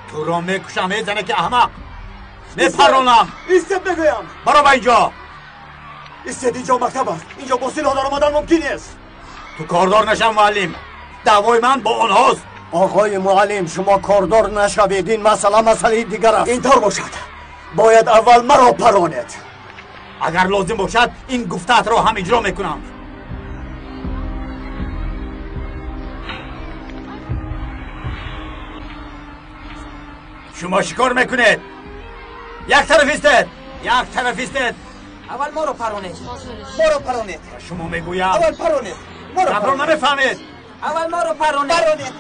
Speaker 16: Туро мекушам, эй занаки аҳмақ. Мепаронам.
Speaker 3: Истед мегӯям.
Speaker 16: Баро ба инҷо.
Speaker 3: Истед, инҷо мактаб аст. Инҷо бо силоҳ даромадан мумкин нест.
Speaker 16: Ту кордор нашав, муаллим. Даъвои ман бо онҳост.
Speaker 17: Оғои муаллим, шумо кордор нашавед. Ин масъала масъалаи дигар аст.
Speaker 3: Ин тавр бошад. Бояд аввал маро паронед.
Speaker 16: Агар лозим бошад, ин гуфтаатро ҳам иҷро мекунам. Шумо чӣ кор мекунед? Як тараф истед! Як тараф истед!
Speaker 19: Аввал моро паронед. Моро паронед.
Speaker 16: Шумо мегӯям.
Speaker 19: Аввал паронед. Моро
Speaker 16: паронед. Намефаҳмед.
Speaker 19: Аввал моро паронед. Паронед.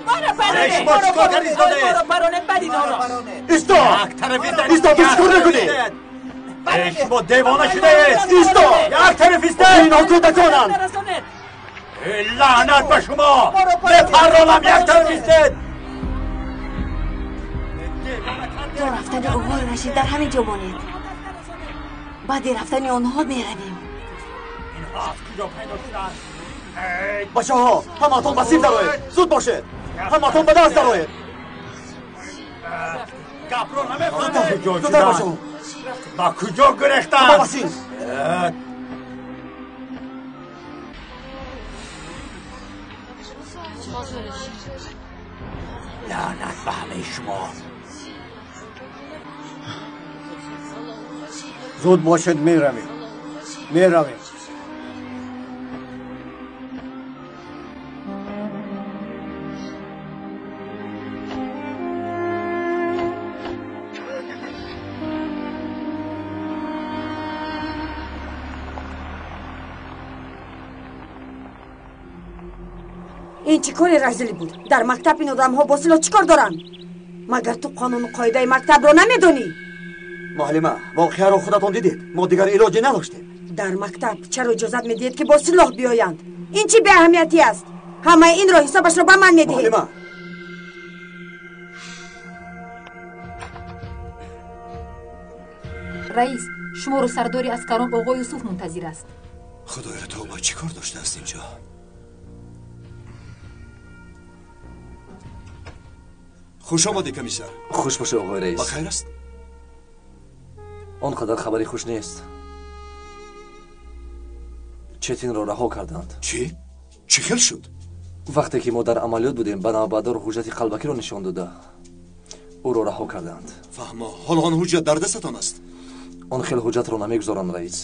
Speaker 19: Моро паронед.
Speaker 16: Шумо чӣ кор кардед?
Speaker 19: Моро паронед, баъд инҳоро.
Speaker 3: Исто!
Speaker 16: Як тараф истед!
Speaker 3: Исто, ту чӣ кор мекунӣ?
Speaker 16: Шумо девона шудаед!
Speaker 3: Исто!
Speaker 16: Як тараф истед!
Speaker 3: Инҳо кӯдаконанд!
Speaker 16: Лаънат ба шумо! Мепаронам, як тараф истед!
Speaker 15: То рафтани оғои Рашид дар ҳамин ҷо монед. Баъди рафтани онҳо меравем.
Speaker 3: Бачаҳо, ҳамаатон ба синф дароед. Зуд бошед. Ҳамаатон ба дарс дароед.
Speaker 16: Гапро намефаҳмед.
Speaker 3: Зудтар бачаҳо.
Speaker 16: Ба куҷо гурехтанд?
Speaker 3: Ҳама ба синф.
Speaker 16: Лаънат ба ҳамаи шумо.
Speaker 17: Зуд бошед, меравем. Меравем.
Speaker 15: Ин чӣ кори разилӣ буд? Дар мактаб ин одамҳо бо силоҳ чӣ кор доранд? Магар ту қонуну қоидаи мактабро намедонӣ?
Speaker 10: Муаллима, воқеаро худатон дидед. Мо дигар илоҷе надоштем.
Speaker 15: Дар мактаб чаро иҷозат медиҳед, ки бо силоҳ биёянд? Ин чӣ беаҳамиятӣ аст? Ҳамаи инро ҳисобашро ба ман медиҳед.
Speaker 10: Муаллима,
Speaker 6: раис, шуморо сардори аскарон оғои Юсуф мунтазир аст.
Speaker 3: Худоё, тавба, чӣ кор доштааст инҷо? Хуш омадӣ, комиссар.
Speaker 11: Хуш бошед, оғои раис.
Speaker 3: Ба хайр аст?
Speaker 11: Он қадар хабари хуш нест. Четинро раҳо карданд.
Speaker 3: Чӣ? Чӣ хел шуд?
Speaker 11: Вақте ки мо дар амалиёт будем, ба навбатдор ҳуҷҷати қалбакиро нишон дода, ӯро раҳо карданд.
Speaker 3: Фаҳмо, ҳоло он ҳуҷҷат дар дастатон аст?
Speaker 11: Он хел ҳуҷҷатро намегузоранд, раис.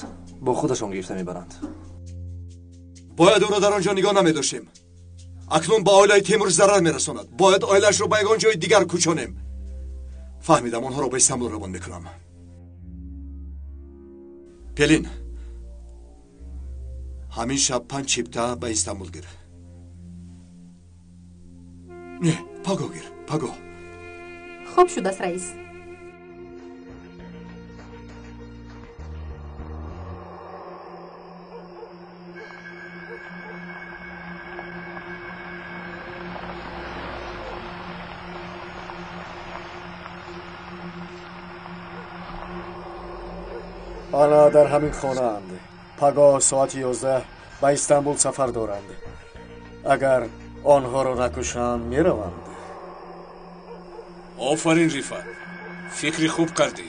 Speaker 11: Бо худашон гирифта мебаранд.
Speaker 3: Бояд ӯро дар он ҷо нигоҳ намедоштем. Акнун ба оилаи Темур зарар мерасонад. Бояд оилаашро ба ягон ҷои дигар кӯчонем. Фаҳмидам, онҳоро ба Истанбул равон мекунам. Пелин, ҳамин шаб 5 чипта ба Истанбул гир. Не, пагоҳ гир, пагоҳ.
Speaker 6: Хоб шудааст, раис.
Speaker 17: Ана дар ҳамин хонаанд. Пагоҳ соати 11 ба Истанбул сафар доранд. Агар онҳоро накушанд, мераванд.
Speaker 1: Офарин, Рифат, фикри хуб кардӣ.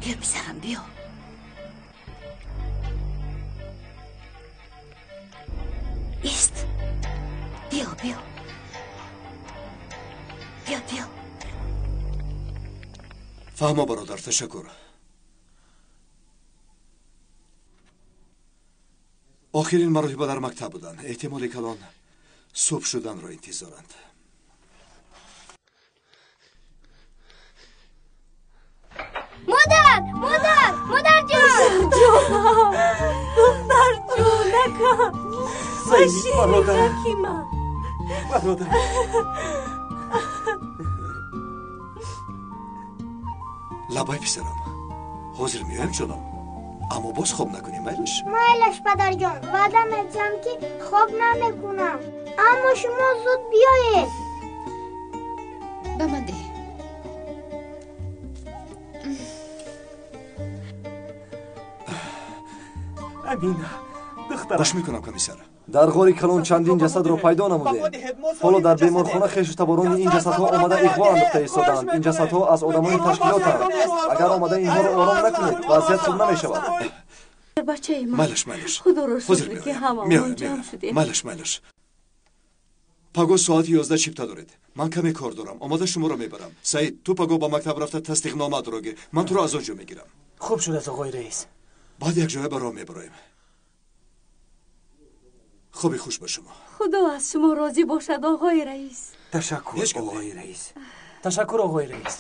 Speaker 15: Биё писарам, биё. Ист. Биё, биё. Биё, биё.
Speaker 3: Фаҳмо, бародар, ташаккур. Охирин маротиба дар мактаб буданд. Эҳтимоли калон субҳ шуданро интизоранд.
Speaker 7: Модар, модар, модарҷон!
Speaker 4: Ҷонам, духтарҷонакам,
Speaker 12: бародар, бародар.
Speaker 3: Лабай писарам, ҳозир меоям ҷонам, аммо боз хоб накунӣ, майлаш?
Speaker 7: Майлаш, падарҷон, ваъда медиҳам, ки хоб намекунам, аммо шумо зуд биёед.
Speaker 8: Ба ман деҳ.
Speaker 12: Амина, духтарам.
Speaker 3: Гӯш мекунам, комиссар.
Speaker 11: Дар ғори калон чандин ҷасадро пайдо намудем. Ҳоло дар беморхона хешу таборони ин ҷасадҳо омада иғво андохта истодаанд. Ин ҷасадҳо аз одамони ташкилотанд. Агар омада инҳоро ором накунед, вазъият хуб намешавад.
Speaker 4: Бачаи ман.
Speaker 3: Майлаш, майлаш.
Speaker 4: Худоро
Speaker 3: ҳозир
Speaker 4: шукр, ки
Speaker 3: меоям.
Speaker 4: ҳамамон
Speaker 3: Меоям,
Speaker 4: ҷамъ
Speaker 3: меоям.
Speaker 4: шудем.
Speaker 3: Майлаш, майлаш. Пагоҳ соати 11 чипта доред. Ман каме кор дорам. Омада шуморо мебарам. Саид, ту пагоҳ ба мактаб рафта тасдиқномаатро гир. Ман туро аз он ҷо мегирам.
Speaker 9: Хуб шудааст, оғои раис.
Speaker 3: Баъд якҷоя ба роҳ мебароем. Хоби хуш ба шумо.
Speaker 4: Худо аз шумо розӣ бошад, оғои раис.
Speaker 12: Ташаккур, оғои раис.
Speaker 9: Ташаккур, оғои раис.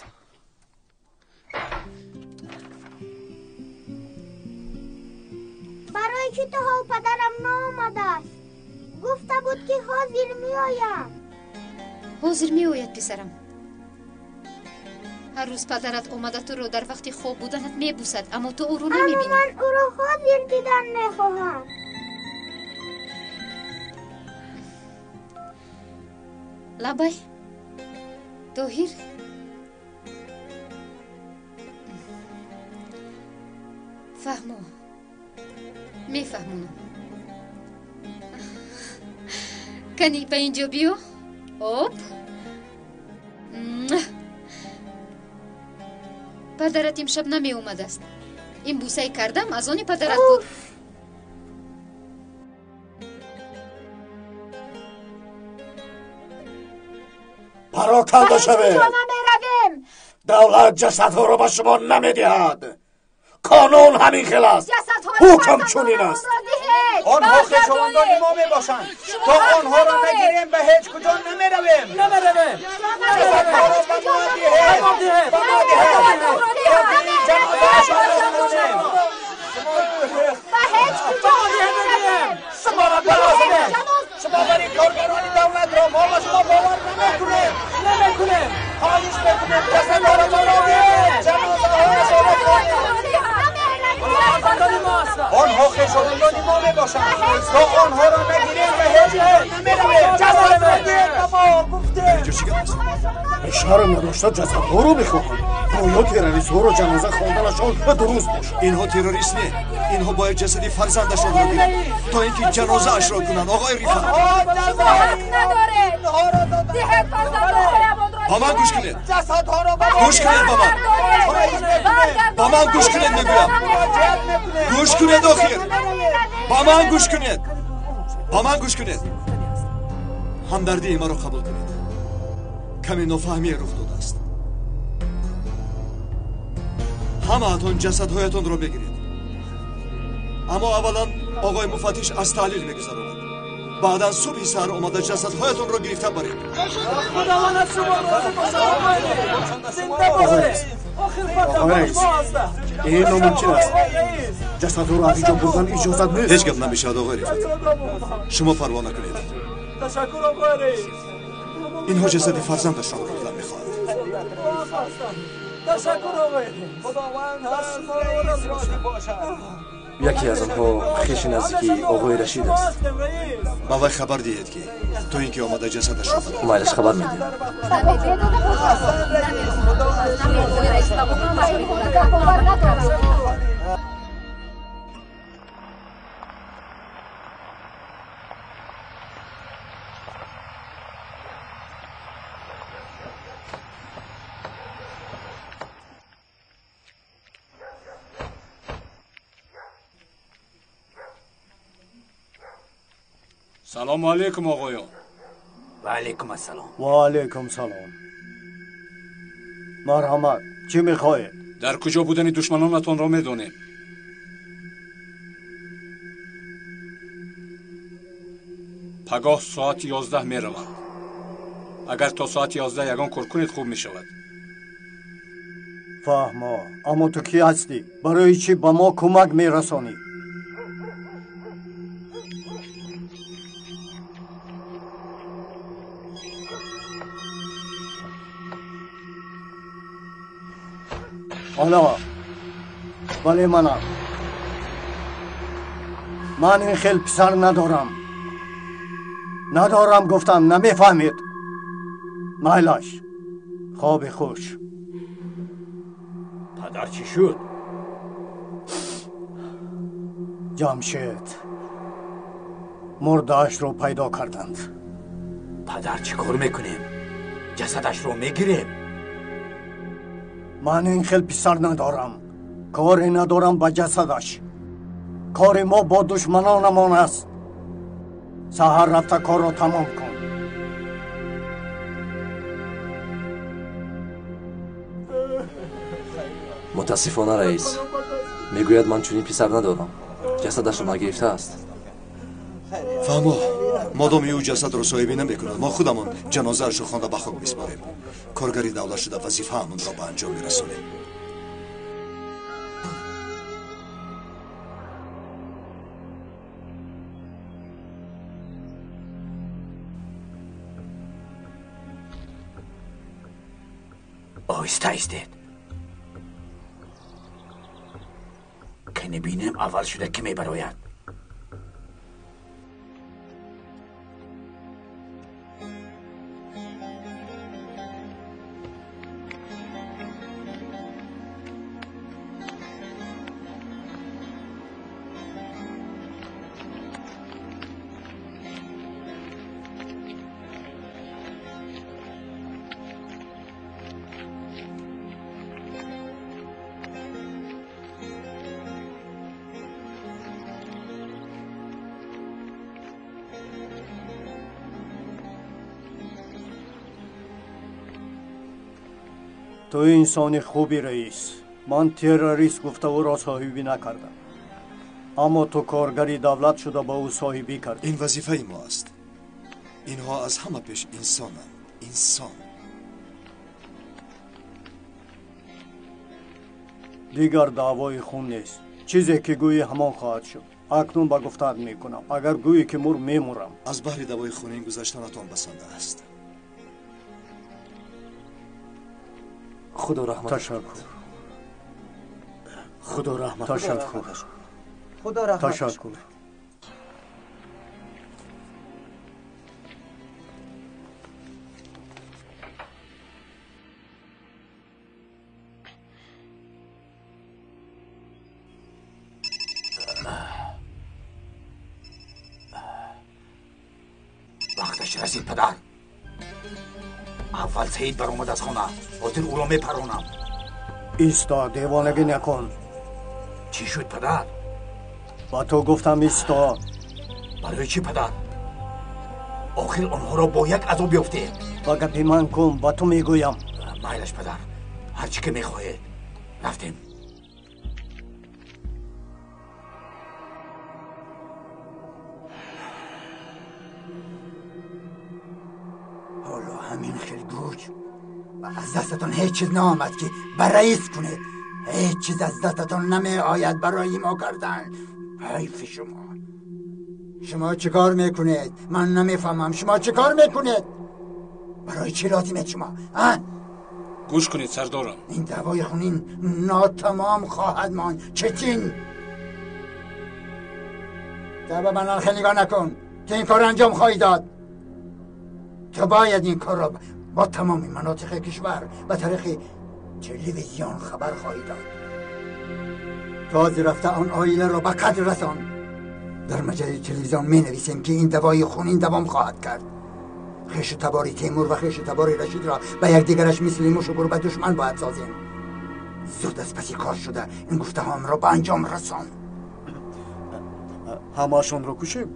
Speaker 7: Барои чӣ то ҳол падарам наомадааст? Гуфта буд, ки ҳозир меоям.
Speaker 8: Ҳозир меояд, писарам. Ҳар рӯз падарат омада туро дар вақти хоб буданат мебусад, аммо ту ӯро
Speaker 7: Аммо
Speaker 8: намебинӣ.
Speaker 7: ман ӯро ҳозир дидан мехоҳам.
Speaker 8: Лабай, Тоҳир, фаҳмо, мефаҳмонам. Кани ба ин ҷо биё. Оп. Падарат имшаб намеомадааст. Ин бусаи кардам аз они падарат буд.
Speaker 17: Пароканда шавед!
Speaker 5: Куҷо намеравем?
Speaker 17: Давлат ҷасадҳоро ба шумо намедиҳад. Қонун ҳамин хел аст.
Speaker 5: Ҷасадҳои
Speaker 17: Ҳукм чунин аст.
Speaker 5: фарзандонамонро диҳед!
Speaker 19: Онҳо хешовандони мо мебошанд. То онҳоро нагирем, ба ҳеҷ куҷо намеравем.
Speaker 9: Намеравем.
Speaker 19: Ҷасадҳоро ба мо диҳед, ба мо диҳед, то ки ҷанозаашонро хонем.
Speaker 5: Ба ҳеҷ куҷо намеравем!
Speaker 19: Шуморо барозем. Шумо бари коргарони давлатро мо ба шумо бовар намекунем.
Speaker 9: Намекунем.
Speaker 19: Хоҳиш мекунем, ҷасадҳоро ба мо диҳед, ҷанозаҳояшонро хонем.
Speaker 9: Фарзандони мо ҳастанд.
Speaker 19: Онҳо хешовандони мо мебошанд. То онҳоро нагирем, ба ҳеҷ куҷо намеравем. Ҷасадро диҳед ба мо, гуфтем.
Speaker 3: Инҷо чӣ гап аст?
Speaker 17: Шарм надошта ҷасадҳоро мехоҳанд. Гӯё террористҳоро ҷаноза хонданашон дуруст бошад.
Speaker 3: Инҳо террорист не. Инҳо бояд ҷасади фарзандашонро гиранд, то ин ки ҷанозаашро кунанд, оғои Рифат.
Speaker 5: Шумо ҳақ надоред! Диҳед фарзандонҳоямонро!
Speaker 3: Ба ман гӯш кунед.
Speaker 19: Ҷасадҳоро ба мо
Speaker 3: Гӯш кунед ба ман. Ба ман гӯш кунед, мегӯям. Гӯш кунед охир. Ба ман гӯш кунед. Ба ман гӯш кунед. Ҳамдардии маро қабул кунед. Каме нофаҳмие рух додааст. Ҳамаатон ҷасадҳоятонро мегиред. Аммо аввалан оғои муфаттиш аз таҳлил мегузаронад. Баъдан субҳи саҳар омада ҷасадҳоятонро гирифта баред.
Speaker 9: Худованд аз шумо розӣ бошад, оғои раис. Зинда бошед. Охир
Speaker 17: Оғои
Speaker 9: фарзандони
Speaker 17: раис,
Speaker 9: мо ҳастанд.
Speaker 17: ин номумкин аст.
Speaker 9: Оғои раис.
Speaker 17: Ҷасадҳоро аз инҷо бурдан иҷозат нест.
Speaker 3: Ҳеҷ гап намешавад, оғои Рифат. Шумо парво накунед.
Speaker 9: Ташаккур, оғои раис.
Speaker 3: Инҳо ҷасади фарзандашонро бурдан мехоҳанд.
Speaker 9: Ташаккур, оғои раис.
Speaker 19: Худованд аз шумо розӣ бошад.
Speaker 11: Яке аз онҳо хеши наздики оғои Рашид аст.
Speaker 3: Ба вай хабар диҳед, ки то ин ки омада ҷасадашро барад.
Speaker 11: Майлаш, хабар медиҳам.
Speaker 5: Бовар надорам.
Speaker 1: Салому алейкум, оғоён.
Speaker 16: Ва алейкум ассалом.
Speaker 17: Ва алейкум салом. Марҳамат, чӣ мехоҳед?
Speaker 1: Дар куҷо будани душманонатонро медонем. Пагоҳ соати 11 мераванд. Агар то соати 11 ягон кор кунед, хуб мешавад.
Speaker 17: Фаҳмо, аммо ту кӣ ҳастӣ? Барои чӣ ба мо кӯмак мерасонӣ? Ало, бале манам. Ман ин хел писар надорам. Надорам гуфтам, намефаҳмед. Майлаш, хоби хуш.
Speaker 16: Падар чӣ шуд?
Speaker 17: Ҷамшед мурдаашро пайдо карданд.
Speaker 16: Падар, чӣ кор мекунем? Ҷасадашро мегирем?
Speaker 17: Ман ин хел писар надорам. Коре надорам ба ҷасадаш. Кори мо бо душманонамон аст. Саҳар рафта корро тамом кун.
Speaker 11: Мутаассифона, раис мегӯяд, ман чунин писар надорам. Ҷасадашро нагирифтааст.
Speaker 3: Фаҳмо, модоми ӯ ҷасадро соҳибӣ намекунад, мо худамон ҷанозаашро хонда ба хок меспорем. Коргари давлат шуда вазифаамонро ба анҷом мерасонем.
Speaker 16: Оҳиста истед, ки набинем аввал шуда кӣ мебарояд.
Speaker 17: Ту инсони хуби, раис. Ман террорист гуфта ӯро соҳибӣ накардам, аммо ту коргари давлат шуда ба ӯ соҳибӣ кардӣ.
Speaker 3: Ин вазифаи мо аст. Инҳо аз ҳама пеш инсонанд. Инсон.
Speaker 17: Дигар даъвои хун нест. Чизе ки гӯӣ ҳамон хоҳад шуд. Акнун ба гуфтаат мекунам. Агар гӯӣ ки мур, мемурам.
Speaker 3: Аз баҳри даъвои хунин гузаштанатон басанда аст.
Speaker 11: Худо раҳмат.
Speaker 17: Ташаккур.
Speaker 16: Худо раҳмат.
Speaker 17: Ташаккур.
Speaker 19: Худо раҳмат.
Speaker 17: Ташаккур.
Speaker 16: Вақташ расид, падар. Аввал Саид баромад аз хона, ҳозир ӯро мепаронам.
Speaker 17: Исто, девонагӣ накун.
Speaker 16: Чӣ шуд, падар?
Speaker 17: Ба ту гуфтам исто.
Speaker 16: Барои чӣ, падар? Охир онҳоро бо як азоб ёфтем.
Speaker 17: Ба гапи ман кун, ба ту мегӯям.
Speaker 16: Майлаш, падар, ҳар чӣ ки мехоҳед. Рафтем.
Speaker 13: Ҳоло ҳамин хел гӯч аз дастатон ҳеҷ чиз наомад ки ба раис кунед. Ҳеҷ чиз аз дастатон намеояд барои мо кардан. Ҳайфи шумо. Шумо чӣ кор мекунед? Ман намефаҳмам. Шумо чӣ кор мекунед? Барои чӣ лозимед шумо? А?
Speaker 1: Гӯш кунед, сардорам.
Speaker 13: Ин даъвои хунин нотамом хоҳад монд. Четин, ту ба ман хеле нигоҳ накун. Ту ин корро анҷом хоҳӣ дод. Ту бояд ин корро бо тамоми манотиқи кишвар ба тариқи телевизион хабар хоҳӣ дод. Тозӣ рафта он оиларо ба қадр расон. Дар маҷаллаи телевизион менависем ки ин давои хунин давом хоҳад кард. Хешу табори Темур ва хешу табори Рашидро ба якдигараш мисли мушу гурба душман бояд созем. Зуд аз паси кор шуда ин гуфтаҳоамро ба анҷом расон.
Speaker 17: Ҳамаашонро кушем?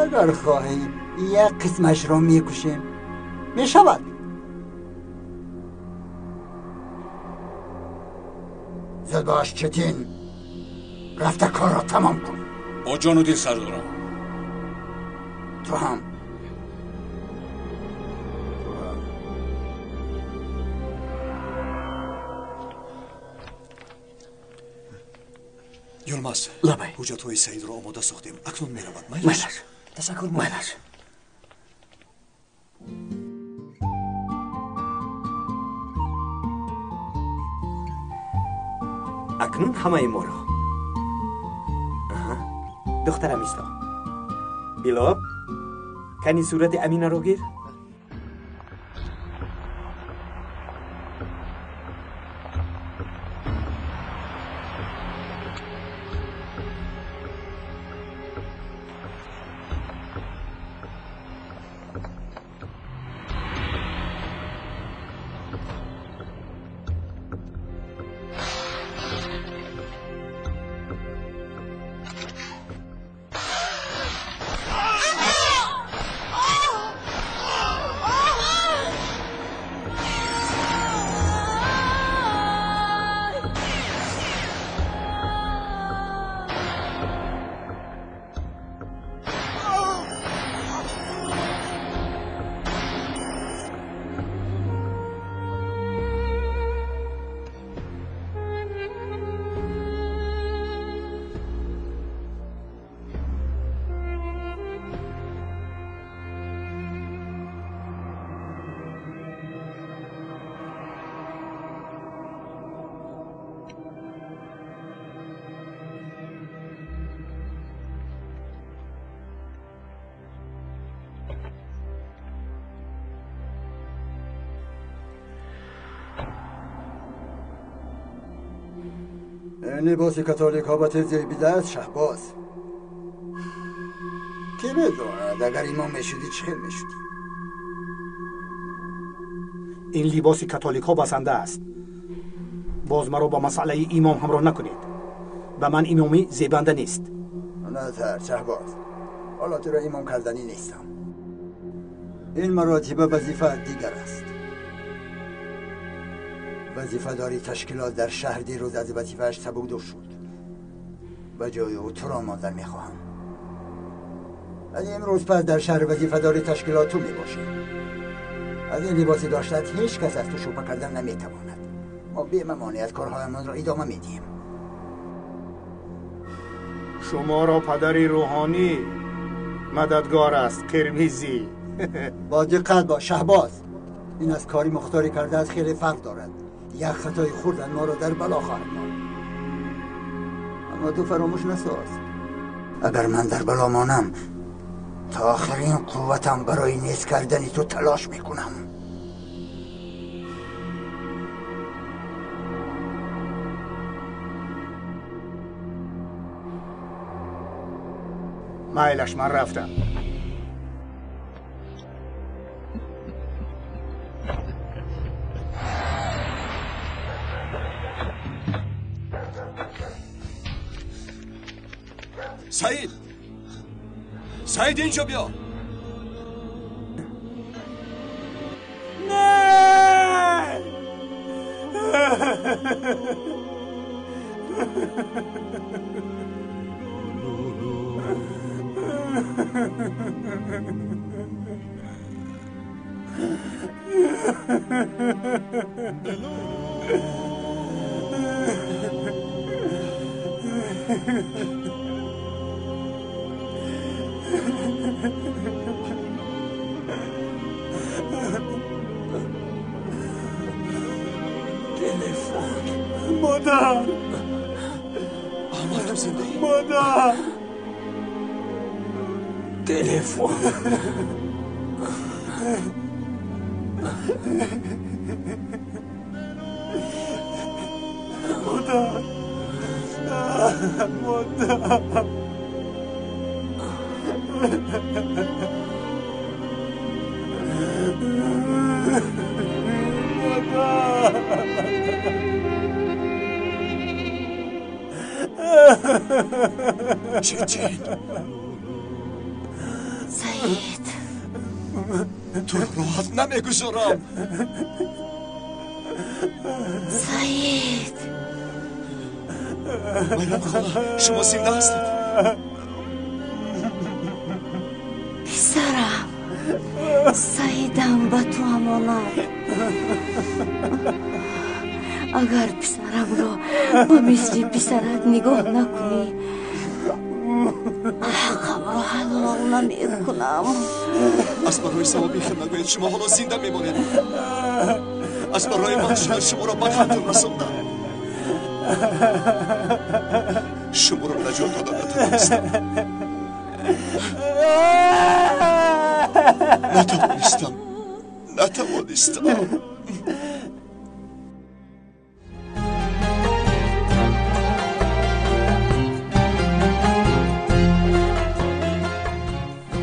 Speaker 13: Агар хоҳӣ як қисмашро мекушем, мешавад. Зуд бош Четин, рафта корро тамом кун.
Speaker 1: Бо ҷону дил сардорам.
Speaker 13: Ту ҳам.
Speaker 3: Юлмаз,
Speaker 16: лабай.
Speaker 3: Ҳуҷҷатҳои Саидро омода сохтем. Акнун меравад.
Speaker 16: Майлаш. Ташаккур, майлаш. Акнун ҳамаи моро. Аҳа, духтарам исто. Било, кани сурати Аминаро гир.
Speaker 13: لباس کاتولیک ها به زیبیده است شهباز. کی میداند اگر امام میشدی چه خیل میشدی؟
Speaker 21: این لباس کاتولیک ها بسنده است. باز مرا با مسئله امام همراه نکنید. به من امامی زیبنده نیست.
Speaker 13: نه تر شهباز، حالا تو را امام کردنی نیستم. این مراتب وظیفه دیگر است. وظیفه داری تشکیلات در شهر دیروز از وظیفه‌اش سبکدوش شد. به جای او تو را ماندن میخواهم. از امروز پس در شهر وظیفه داری تشکیلات تو میباشی. از این لباس داشتت هیچ کس از تو شوپه کردن نمیتواند. ما بی ممانعت کارهایمان را ادامه میدهیم.
Speaker 21: شما را پدری روحانی مددگار است قرمزی.
Speaker 13: با دقت باش شهباز. این از کاری مختاری کرده است خیلی فرق دارد. یک خطای خوردن ما را در بلا خواهد ماند. اما تو فراموش نساز، اگر من در بلا مانم تا آخرین قوتم برای نیست کردن تو تلاش میکنم.
Speaker 21: مایلش، من رفتم.
Speaker 3: سعید، سعید اینجا بیا.
Speaker 19: نه.
Speaker 16: تلفن.
Speaker 19: مادر،
Speaker 3: احمد تو زنده ای؟
Speaker 19: مادر،
Speaker 16: تلفن.
Speaker 19: مادر، مادر.
Speaker 3: چتین،
Speaker 15: Саид,
Speaker 3: туро роҳат намегузорам.
Speaker 15: Саид,
Speaker 3: Майрам хола, шумо зинда ҳастед?
Speaker 15: Писарам, Саидам ба ту амонат. Агар писарамро ба мисли писарат нигоҳ накунӣ, ҳаққамро ҳалол намекунам.
Speaker 3: Аз барои савоби хел нагӯед, шумо ҳоло зинда мемонед. Аз барои ман шояд шуморо ба қатл расондам. Шуморо наҷот дода натавонистам. Натавонистам, натавонистам.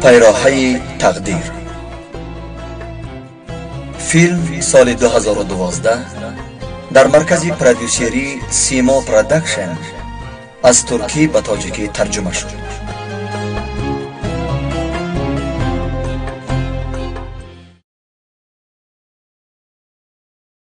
Speaker 14: Пайроҳаи тақдир. Филм соли 2012 дар маркази продюсерии Симо Продакшн аз туркӣ ба тоҷикӣ тарҷума шуд.